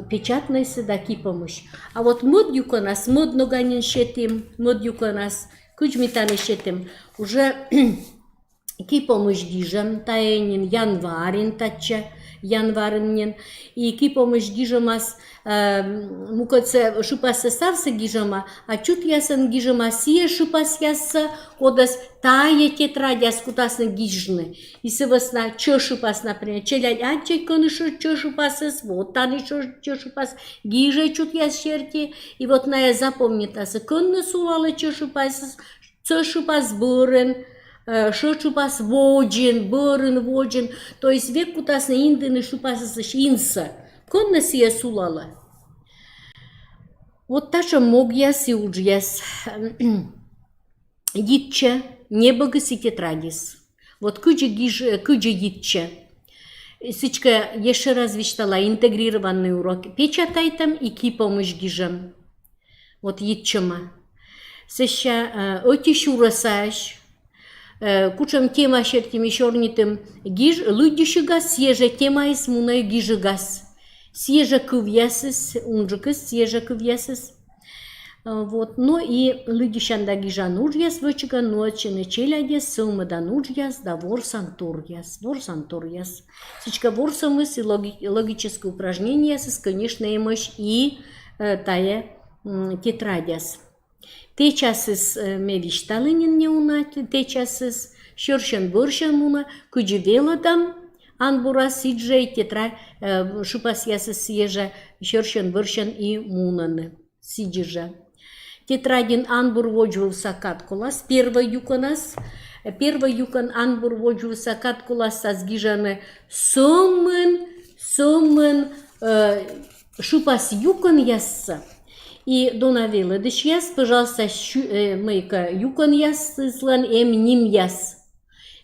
печатнӧйсӧ да ки помысь. А вот мӧд юкӧнас, мӧд ногӧн нин сетім, мӧд юкӧнас, кыдз ми тані сетім, уже ки помысь гижӧм, тайӧ нин январын татчӧ, январын нин. И ки помысь гижӧмас, э, мукӧдсӧ шыпассӧ ставсӧ гижӧма, а чутъясӧн гижӧма сійӧ шыпасъяссӧ, кодӧс тайӧ тетрадяс кутасны гижны. И сы вӧсна чӧ шыпас, например, челядь аддзӧ, кӧні чӧ шыпасыс, вот тані чӧ, чӧ шыпас, гижӧ чутъяс серти. И вот найӧ запомнитасны, кӧні сулалӧ чӧ шыпасыс, чӧ шыпас бӧрын, э, шӧ шыпас водзын, бӧрын, водзын. То есть век кутасны индыны шыпасыслысь инсӧ, кӧні сійӧ сулалӧ. Вот татшӧм могъяс и уджъяс. Йитчӧ, небӧгыс и тетрадьыс. Вот кыдзи гиж-, кыдзи йитчӧ. Сідзкӧ, ещӧ раз висьтала, интегрированный урок. Печатайтӧм и ки помысь гижӧм. Вот йитчӧма. Сэсся, э, ӧти сюрӧсаӧсь, э, кутшӧм тема серти ми сёрнитім, гиж-, лыддьысьігас сійӧ жӧ темаыс мунӧ гижігас. Сійӧ жӧ кывъясыс, унджыкыс, сійӧ жӧ кывъясыс. Э, вот, ну и лыддьысян да гижан уджъяс вӧчигӧн нуӧдчӧны челядьӧс сӧвмӧдан уджъяс да ворсан торъяс, ворсан торъяс. Сідзкӧ, ворсӧмыс и логи-, логическӧй упражнениеясыс, конечно, эмӧсь и, э, тайӧ, м, тетрадяс. Тэчасыс, э, ме висьталі нин неуна, тэ-, тэчасыс, сьӧрсьӧн-бӧрсьӧн мунӧ, кыдзи велӧдам анбурас, сідз жӧ и тетра-, э, шыпасъясыс сійӧ жӧ сьӧрсьӧн-бӧрсьӧн и мунӧны. Сідзи жӧ. Тетрадьын анбур водзвывса кад колас, первой юкӧнас. Первой юкӧн анбур водзвывса кад коласас гижӧны сӧмын, сӧмын, э, шыпас юкӧнъяссӧ. И дона велӧдысьяс, пожалуйста, сю-, э, мыйкӧ юкӧнъясыслӧн эм нимъяс.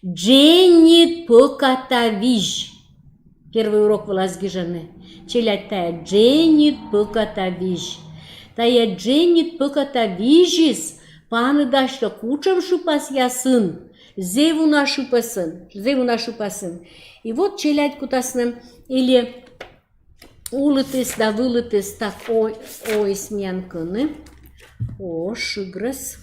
Дженьыд пӧката визь. Первой урок вылас гижӧны. Челядь, тайӧ дженьыд пӧката визь. Тайӧ дженьыд пӧката визьыс паныдасьлӧ кутшӧм шыпасъясын, зэв уна шыпасын, зэв уна шыпасын. И вот челядь кутасны или улытіс да вылытіс, так, о, оыс миян кӧні. О, шыгрӧс.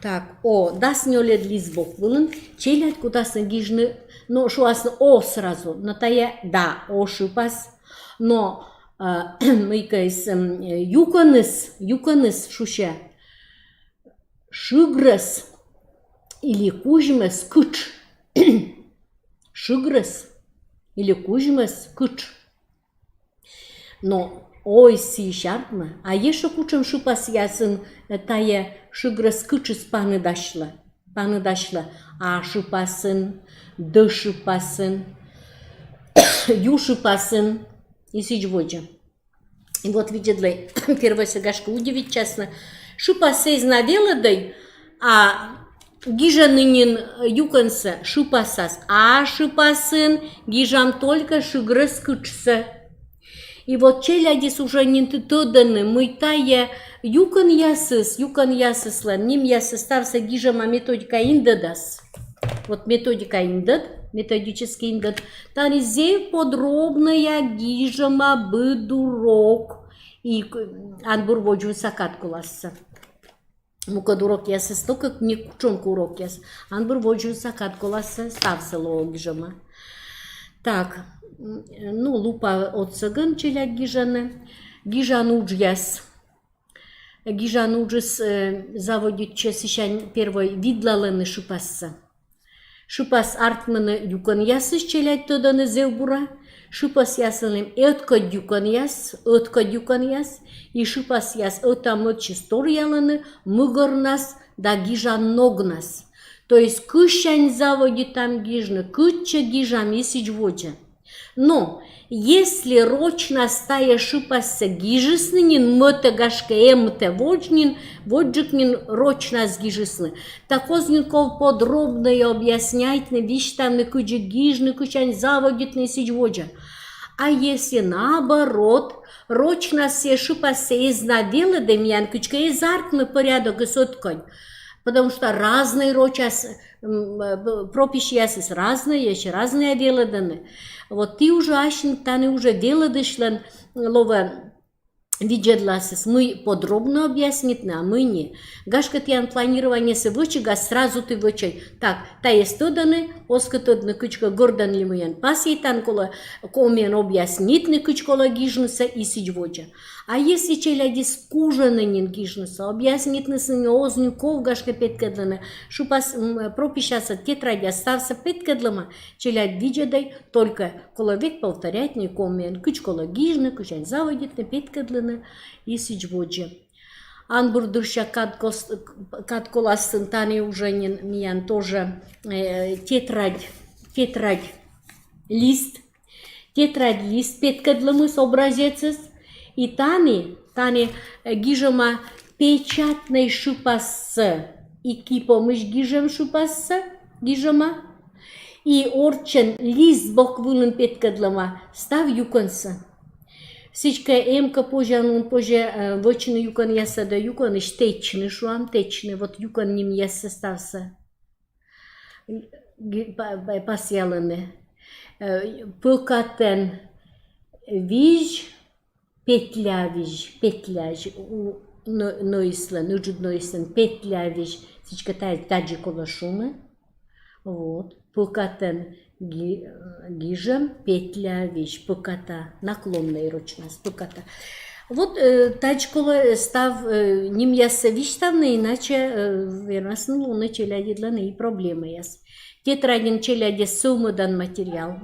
Так, о, дас нёльӧд лист бок вылын челядь кутасны гижны, но шуасны о сразу, но тайӧ да, о шыпас, но, э, мыйкӧыс, м, юкӧныс, юкӧныс шусьӧ: шыгрӧс или кузьмӧс кытш. Шыгрӧс или кузьмӧс кытш. Но оыс сійӧс артмӧ, а ещӧ кутшӧм шыпасъясын, э, тайӧ шыгрӧс кытшыс паныдасьлӧ, паныдасьлӧ: а шыпасын, д шыпасын, ю шыпасын и сідз водзӧ. И вот видзӧдлӧй, первойсӧ, гашкӧ, удивитчасны. Шыпассӧ эз на велӧдӧй, а гижӧны нин юкӧнсӧ шыпасас. А шыпасын гижам только шыгрӧс кытшсӧ. И вот челядьыс уже нин т-, тӧдӧны, мый тайӧ юкӧнъясыс, юкӧнъясыслӧн нимъяссӧ ставсӧ гижӧма методика индӧдас. Вот методика индӧд, методическӧй индӧд. Тані зэв подробнӧя гижӧма быд урок и к-, анбур водзвывса кад колассӧ. Мукӧд урокъясыс токӧ, не кутшӧмкӧ урокъяс. Анбур водзвывса кад колассӧ ставсӧ лоӧ гижӧма. Так, м, ну, лупа отсӧгӧн челядь гижӧны. Гижан уджъяс. Гижан уджыс, э, заводитчӧ сысянь: первой видлалӧны шыпассӧ. Шыпас артмӧны юкӧнъясысь, челядь тӧдӧны зэв бура. Шыпасъяслӧн эм ӧткодь юкӧнъяс, ӧткодь юкӧнъяс, и шыпасъяс ӧта-мӧдысь торъялӧны мыгӧрнас да гижан ногнас. То есть кысянь заводитам гижны, кытчӧ гижам, и сідз водзӧ. Но если рочнас тайӧ шыпассӧ гижисны нин, мӧдтӧ, гашкӧ, эмтӧ водз нин, водзджык нин рочнас гижисны, так оз нин ков подробнӧя объясняйтны, висьтавны, кыдзи гижны, кысянь заводитны, сідз водзӧ. А если наоборот, рочнас сійӧ шыпассӧ эз на велӧдӧй, миян кыдзкӧ эз артмы порядокыс ӧткодь, потому что разнӧй рочас, м, э, прописьясыс разнӧйӧсь, разнӧя велӧдӧны. Вот ті уже асьныд тані уже велӧдысьлӧн лоӧ видзӧдласыс, мый подробно объяснитны, а мый нӧ. Гашкӧ, тіян планированиесӧ вӧчигас сразу ті вӧчӧй: так, тайӧс тӧдӧны, оз кӧ тӧдны, кыдзкӧ гӧрдӧн ли мыйӧн, пасйӧй, тан колӧ комиӧн объяснитны, кыдз колӧ гижнысӧ, и сідз водзӧ. А если челядьыс кужӧны нин гижнысӧ, объяснитнысӧ нин оз нин ков, гашкӧ, петкӧдлыны, шыпас, м, прописьяссӧ, тетрадьяс, ставсӧ петкӧдлӧма, челядь видзӧдӧй, только колӧ век повторяйтны комиӧн, кыдз колӧ гижны, кысянь заводитны, петкӧдлыны, и сідз водзӧ. Анбур дырся кад кос-, кадколасын тані уже нин миян тоже, э, тетрадь, тетрадь лист, тетрадь лист петкӧдлӧмыс, образецыс. И тані, тані, э, гижӧма печатнӧй шыпассӧ и ки помысь гижӧм шыпассӧ гижӧма. И орччӧн лист бок вылын петкӧдлӧма став юкӧнсӧ. Сідзкӧ, эм кӧ позянлун, позьӧ, э, вӧчны юкӧнъяссӧ да юкӧнысь тэчны, шуам, тэчны, вот юкӧн нимъяссӧ ставсӧ. Ги-, па-, па-, пасъялӧны. Э, пӧкатӧн визь, петля визь, петля визь, у, нӧ-, нӧйыслӧн, ыджыд нӧйыслӧн петля визь, сідзкӧ, та-, тадзи колӧ шуны. Вот, пӧкатӧн ги-, гижӧм, петля визь, пӧката, наклоннӧй рочнас, пӧката. Вот, э, тадз колӧ став, э, нимъяссӧ висьтавны, иначе, э, вермасны лоны челядьыдлӧн и проблемаяс. Тетрадьын челядьӧс сӧвмӧдан материал.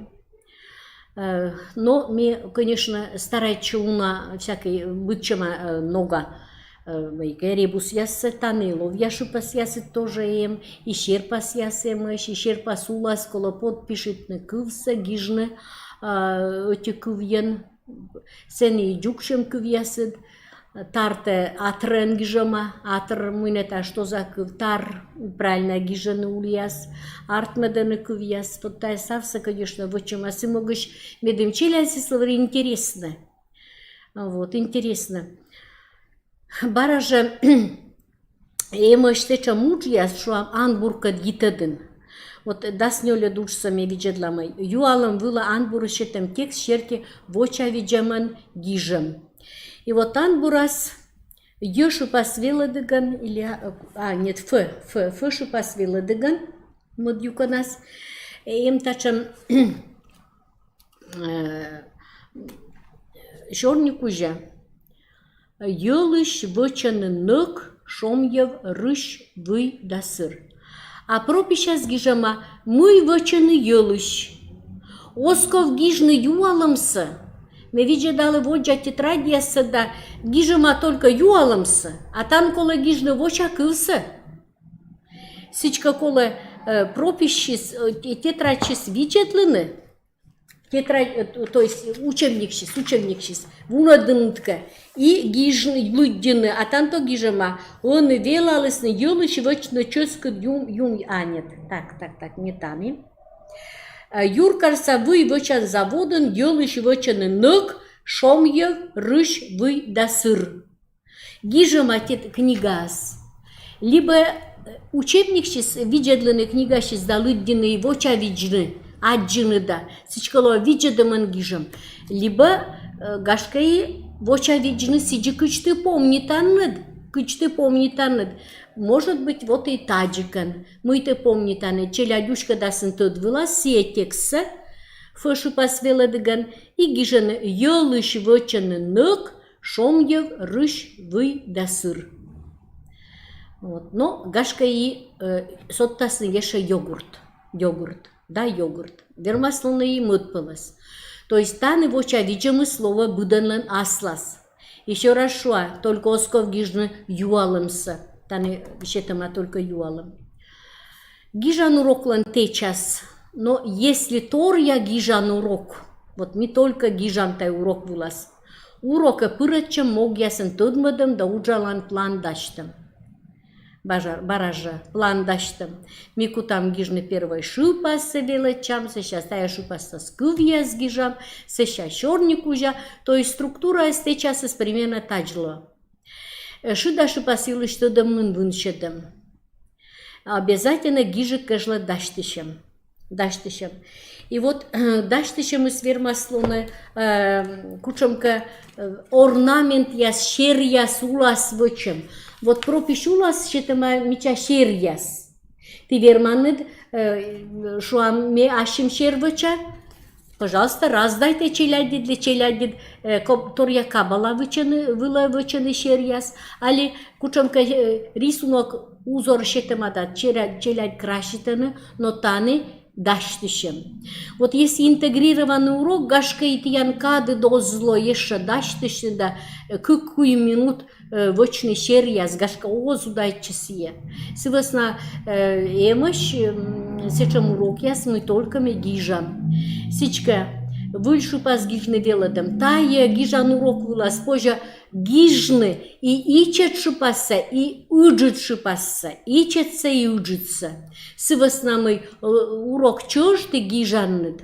Э, но ме, конечно, старайтчи уна всякӧй быдсяма, э, нога, э, мыйкӧ ребусъяссӧ, тані ловъя шыпасъясыд тоже эм, и серпасъяс эмӧсь, и серпас улас колӧ подпишитны кывсӧ, гижны, а, ӧти кывйӧн, сэні и дзугсьӧм кывъясыд, тартӧ атрӧн гижӧма, атр, мый нӧ та, что за кыв, тар, правильно гижӧны улас, артмӧдӧны кывъяс, вот тайӧ ставсӧ, конечно, вӧчӧма сы могысь, медым челядьыслы вӧлі интереснӧ. Вот, интереснӧ. Бара жӧ эмӧсь сэтшӧм уджъяс, шуам, анбуркӧд йитӧдын. Вот дас нёльӧд уджсӧ ме видзӧдлам. Юалӧм вылӧ анбурысь сетӧм текст серти вочавидзӧмӧн гижӧм. И вот анбурас йӧшыпас велӧдігӧн, или, а, нет, ф, ф, ф шыпас велӧдігӧн, мӧд юкӧнас. Эм татшӧм, э, сёрникузя. Йӧлысь вӧчӧны нӧк, шомйӧв, рысь, вый да сыр. А прописьяс гижӧма, мый вӧчӧны йӧлысь. Оз ков гижны юалӧмсӧ. Ме видзӧдалі воддза тетрадьяссӧ да, гижӧма только юалӧмсӧ, а тан колӧ гижны воча кывсӧ. Сідзкӧ, колӧ, э, прописьсьыс, э, те-, тетрадьсьыс видзӧдлыны, тетрадь, э, то есть учебниксьыс, учебниксьыс вунӧдны кӧ, и гижны, лыддьыны, а тан то гижӧма: ӧні велалісны йӧлысь вӧчны чӧскыд юм, юм, а, нет, так, так, так, не тані. Э, юркарса вый вӧчан заводын йӧлысь вӧчӧны нӧк, шомйӧв, рысь, вый да сыр. Гижӧма тет книгаас. Либӧ, э, учебниксьыс видзӧдлыны, книгасьыс, да лыддьыны и вочавидзны, аддзыны да, сідзкӧ, лоӧ видзӧдӧмӧн гижӧм. Либӧ, э, гашкӧ, и вочавидзны сідзи, кыдз ті помнитанныд, кыдз ті помнитанныд. Может быть, вот и тадзикӧн, мый ті помнитанныд, челядь уськӧдасны тӧд вылас сійӧ текстсӧ, ф шыпас велӧдігӧн, и гижӧны: йӧлысь вӧчӧны нӧк, шомйӧв, рысь, вый да сыр. Вот. Но гашкӧ, и, э, содтасны ещӧ йогурт. Йогурт. Да, йогурт. Вермас лоны и мӧд пӧлӧс. То есть тані вочавидзӧмыс лоӧ быдӧнлӧн аслас. Ещё раз шуа, только оз ков гижны юалӧмсӧ. Тані сетӧма только юалӧм. Гижан уроклӧн тэчас. Но если торъя гижан урок, вот ми только гижам тай урок вылас, урокӧ пырӧдчӧм могъясӧн тӧдмӧдӧм да уджалан план дасьтӧм. Бара жӧ план дасьтӧм. Ми кутам гижны первой шыпассӧ велӧдчам, сэсся тайӧ шыпассӧ кывъяс гижам, сэсся сёрникузя, то есть структураыс тэчасыс примерно тадз лоӧ. Э, шыда шыпас йылысь тӧдӧмлун вынсьӧдӧм. Обязательно гижӧм кежлӧ дасьтысьӧм. Дасьтысьӧм. И вот дасьтысьӧмыс вермас лоны кутшӧмкӧ орнаментъяс, серъяс улас вӧчӧм. Вот пропись улас сетӧма мича серъяс. Ті верманныд, шуам, ме ассьым сер вӧча. Пожалуйста, раздайтӧй челядьыдлы, челядьыд торъя кабала вӧчӧны, вылӧ вӧчӧны серъяс. Али кутшӧмкӧ рисунок, узор сетӧма да челядь краситӧны, но тані дасьтысьӧм. Вот если интегрированный урок, гашкӧ и тіян кадыд оз ло ещӧ дасьтысьны да кык-куим минут вӧчны серъяс, гашкӧ оз удайтчы сійӧ. Сы вӧсна эмӧсь сэтшӧм урокъяс, мый только ми гижам. Сідзкӧ, выль шыпас гижны велӧдӧм. Тайӧ гижан урок вылас позьӧ гижны и ичӧт шыпассӧ, и ыджыд шыпассӧ, ичӧтсӧ и ыджыдсӧ. Сы вӧсна мый урок чӧж ті гижанныд.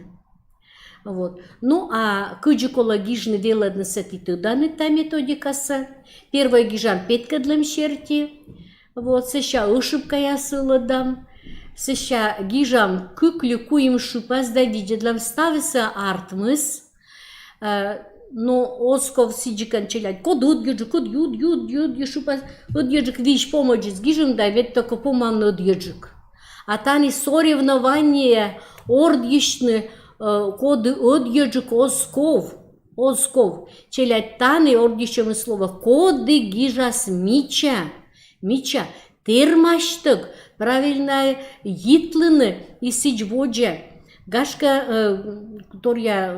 Вот. Ну, а кыдзи колӧ гижны велӧднысӧ ті тӧданныд та методикасӧ. Первой гижам петкӧдлӧм серти. Вот, сэсся ошибкаяссӧ лӧдам. Сэсся гижам кык ли куим шыпас да видзӧдлам, ставсӧ артмис. Но оз ков сідзкӧ челядь, код ӧдйӧджык, код юд, юд, юд, юд шыпас, ӧдйӧджык визь помӧдзыс гижим да ведь только помавны ӧдйӧджык. А тані соревнование, ордйысьны, коді ӧдйӧджык, оз ков, оз ков. Челядь тані ордйысьӧмыс лоӧ, коді гижас мича, мича, тэрмасьтӧг, правильнӧ йитлыны и сідз водзӧ. Гашкӧ торъя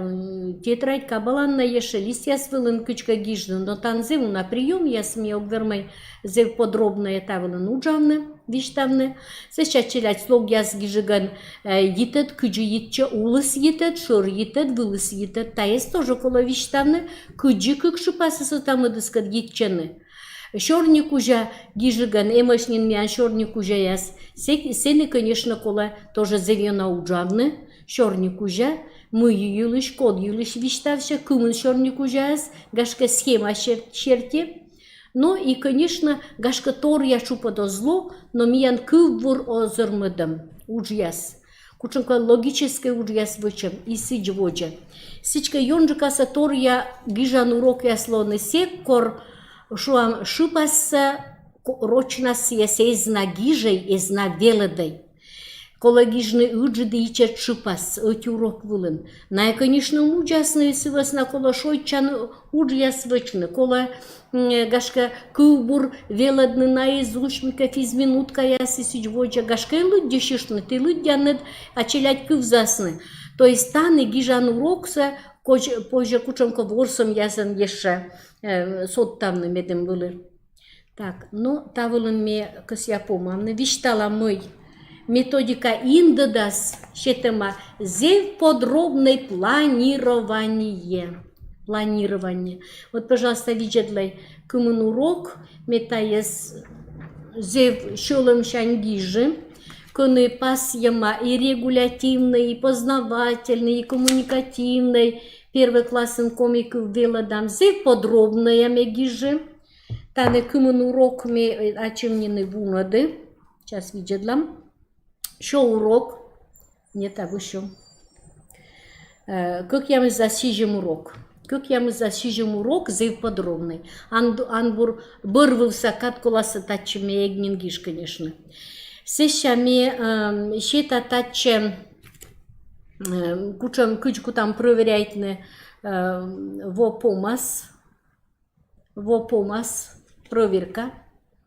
тетрадь кабалаын на ещӧ листъяс вылын кыдзкӧ гижны, но тані зэв уна приёмъяс, ми ог вермӧй зэв подробнӧя та вылын уджавны, висьтавны. Сэсся челядь слогъяс гижигӧн йитӧд, кыдзи йитчӧ улыс йитӧд, шӧр йитӧд, вылыс йитӧд. Тайӧс тоже колӧ висьтавны, кыдзи кык шыпасыс ӧта-мӧдыскӧд йитчӧны. Сёрникузя гижигӧн, эмӧсь нин миян сёрникузяяс. Сэні, конечно, колӧ тоже зэв ёна уджавны. Сёрникузя, мый йылысь, код йылысь висьтавсьӧ, кымын сёрникузяыс, гашкӧ схема серти. Но и, конечно, гашкӧ торъя шыпас оз ло, но миян кывбур озырмӧдӧм уджъяс. Кутшӧмкӧ логическӧй уджъяс вӧчӧм и сідз водзӧ. Сідзкӧ, ёнджыкасӧ торъя гижан урокъяс лоны сэк, кор, шуам, шыпассӧ рочнас сійӧс эз на гижӧй, эз на велӧдӧй. Колӧ гижны ыджыд и ичӧт шыпас ӧти урок вылын. Найӧ, конечно, мудзасны, сы вӧсна колӧ шойччан уджъяс вӧчны, колӧ гашкӧ кывбур велӧдны наизусть, мыйкӧ физминуткаяс и сідз водзӧ. Гашкӧ и лыддьысьыштны, ті лыддянныд, а челядь кывзасны. То есть тані гижан уроксӧ позьӧ кутшӧмкӧ ворсӧмъясӧн ещӧ содтавны, медым вӧлі. Так, но та вылын ме кӧсъя помавны, висьтала, мый методика индӧдас сетӧма зэв подробнӧй планирование. Планирование. Вот, пожалуйста, видзӧдлӧй, кымын урок, ме тайӧс зэв сьӧлӧмсянь гижи, кӧні пасйӧма и регулятивнӧй, и познавательнӧй, и коммуникативнӧй, первой классын коми кыв велӧдам, зэв подробнӧя ме гижи. Тані кымын урок, ме ачым нин вунӧді. Час видзӧдлам. Сё урок. Нет, абу сё. Кӧкъямысдас сизим урок. Кӧкъямысдас сизим урок зэв подробнӧй. Ан бур бӧрвывса кад коласӧ татчӧ ме эг нин гиж, конечно. Сэсся ме сета татчӧ, кутшӧм, кыдз кутам проверяйтны во помас. Во помас, проверка.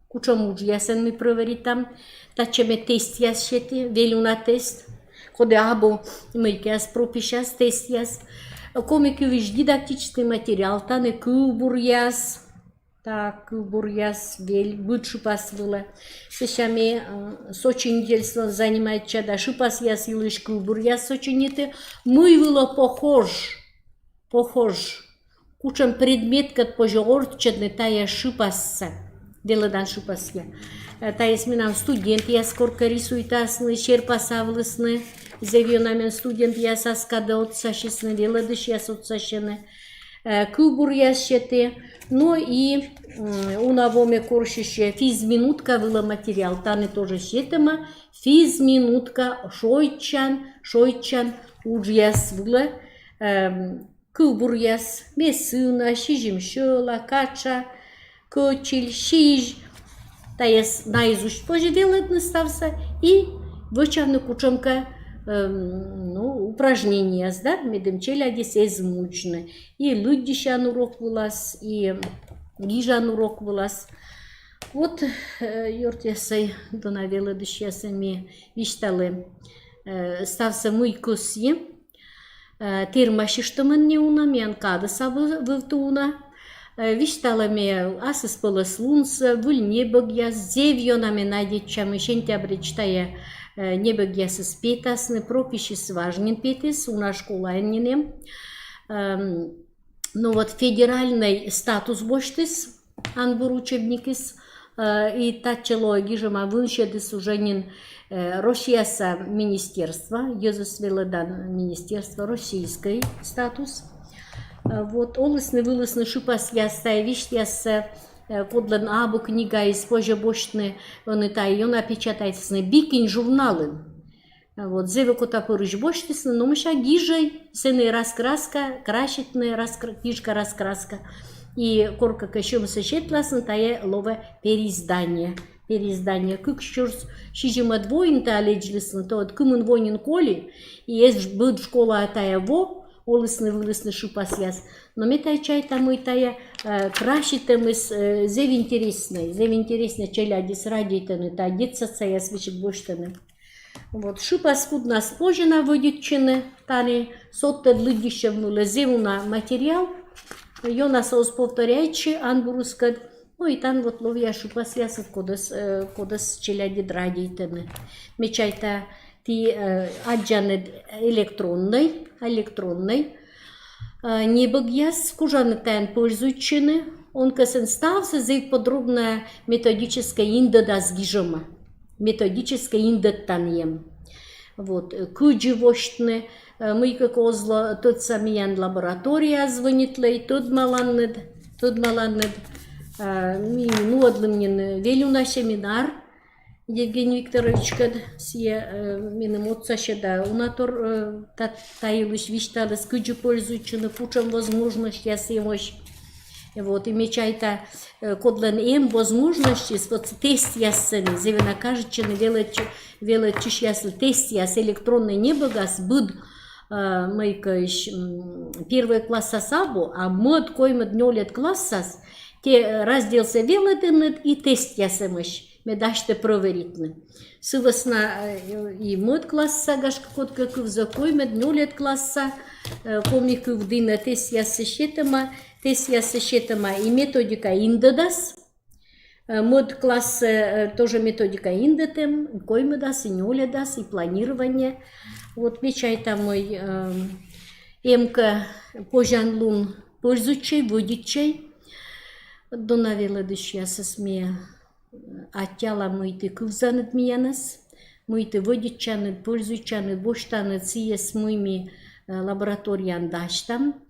Кутшӧм уджъясӧн ми проверитам. Татчӧ ме тестъяс сеті, вель уна тест. коді абу мыйкӧ прописьяс, тестъяс. Коми кывйысь дидактическӧй материал, тані кывбуръяс, та кывбуръяс вель быд шыпас вылӧ. Сэсся ме, э, сочинительствоӧн занимайтча да шыпасъяс йылысь кывбуръяс сочиниті. Мый вылӧ похож, похож, кутшӧм предметкӧд позьӧ орччӧдны тайӧ шыпассӧ, велӧдан шыпасъя. Э, тайӧс менам студентъяс коркӧ рисуйтасны, серпасавлісны, зэв ёна мен студентъяс аскадӧ отсасисны, велӧдысьяс отсасьӧны. Э, кывбуръяс сеті. Ну и, м, уна во ме корсьысьӧ физминутка вылӧ материал, тані тоже сетӧма физминутка шойччан, шойччан уджъяс вылӧ, эм, кывбуръяс: месына, сизим сьӧла, катша, кӧчиль, сизь. Тайӧс наизусть позьӧ велӧдны ставсӧ и вӧчавны кутшӧмкӧ, эм, ну, упражнениеяс, да, медым челядьыс эз мудзны. И лыддьысян урок вылас, и гижан урок вылас. Вот, э, ёртъясӧй, дона велӧдысьясӧй, ме висьталі, э, ставсӧ, мый кӧсйи. Э, тэрмасьыштӧмӧн нин уна, миян кадыс абу вывті уна. Э, висьталі ме аслыспӧлӧслунсӧ, выль небӧгъяс, зэв ёна ме надейтча, мый сентябрьӧдз тайӧ, э, небӧгъясыс петасны, прописьыс важ нин петіс, уна школаын нин эм. Эм, ну вот, федеральнӧй статус босьтіс «Анбур» учебникыс, э, и татчӧ лоӧ гижӧма вынсьӧдыс уже нин, э, Россияса министерство, йӧзыс велӧдан министерство, российскӧй статус. Э, вот, олісны-вылісны шыпасъяс, тайӧ висьтъяссӧ, э, кодлӧн абу книгаыс, позьӧ босьтны, ӧні тайӧ ёна печатайтісны «Би кинь» журналын. Вот, зэв окота пырысь босьтісны, но мися, гижӧй, сэні раскраска, краситны, раскра-, книжка раскраска. И коркӧ кӧ сьӧмсӧ сетласны, тайӧ лоӧ переиздание. Переиздание. Кык сюрс сизимӧд воын тайӧ лэдзлісны, то вот кымын во нин коли, и эз быд школаӧ тайӧ во, олісны-вылісны шыпасъяс. Но ме тай чайта, мый тайӧ, э, краситӧмыс, э, зэв интереснӧй, зэв интереснӧй, челядьыс радейтӧны, тайӧ детсадсаяс весиг босьтӧны. Вот, шыпас куднас позьӧ на вӧдитчыны, тані содтӧд лыддьысьӧм вылӧ зэв уна материал, ёнасӧ оз повторяйтчы «Анбурыскӧд». Ну и тані вот ловъя шыпасъясыд, кодӧс, э, кодӧс челядьыд радейтӧны. Ме чайта, ті, э, аддзанныд электроннӧй, электроннӧй, э, небӧгъяс, кужанныд тайӧн пользуйтчыны, он кӧсйӧ, ставсӧ зэв подробнӧя методическӧй индӧдас гижӧма. Методическӧй индӧд тані эм. Вот, э, кыдзи восьтны, э, мыйкӧ кӧ оз ло тӧдса, миян лабораторияӧ звӧнитлӧй, тӧдмаланныд, тӧдмаланныд, э, ми нуӧдлім нин вель уна семинар Евгений Викторовичкӧд, сійӧ, э, меным отсасьӧ да уна тор, э, та, та йылысь висьталіс, кыдзи пользуйтчыны, кутшӧм возможностьяс эмӧсь. Вот, и ме чайта, э, кодлӧн эм возможностьыс, вот тестъяс сэні, зэв ёна кажитчӧны велӧдчи-, велӧдчысьяслы тестъяс электроннӧй небӧгас быд, э, мыйкӧысь, м, первой классас абу, а мӧд, коймӧд, нёльӧд классас ті, э, разделсӧ велӧдінныд и тестъяс эмӧсь, мед асьтӧ прӧверитны. Сы вӧсна, э, и мӧд класса, гашкӧ, кодкӧ кывзӧ, коймӧд, нёльӧд класса, э, коми кыв дінӧ тестъяссӧ сетӧма, тестъяссӧ сетӧма и методика индӧдас. Э, мӧд классӧ, э, тоже методика индӧд эм, коймӧдас и нёльӧдас, и планирование. Вот ме чайта, мый, э, эм кӧ позянлун, пользуйтчӧй, вӧдитчӧй. Дона велӧдысьясӧс ме аттьӧала, мый ті кывзанныд миянӧс, мый ті вӧдитчанныд, пользуйтчанныд, босьтанныд сійӧс, мый ми, э, лабораторияын дасьтам.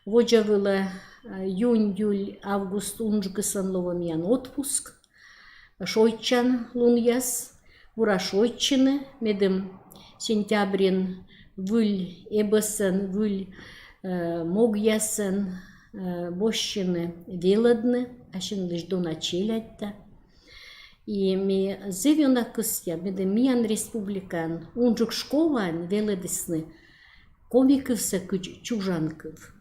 Водзӧ вылӧ, э, июнь, июль, август унджыкыслӧн лоӧ миян отпуск, шойччан лунъяс, бура шойччыны, медым сентябрын выль эбӧсӧн, выль, э, могъясӧн, э, босьтчыны велӧдны, асьнылысь дона челядьта. И ме зэв ёна кӧсъя, медым миян республикаын унджык школаын велӧдісны коми кывсӧ кыдз чужан кыв.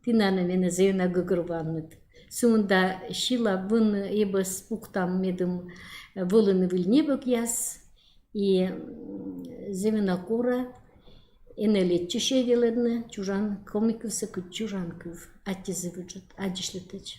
Ті на менӧ зэв ёна гӧгӧрвоанныд. Сы мында сьыла вын эбӧс пуктам, медым вӧліны выль небӧгъяс, И зэв ёна кора, энӧ лэдзчысь велӧдны чужан, коми кывсӧ кыдз чужан кыв. Аттьӧ зэв ыджыд, аддзысьлытӧдз.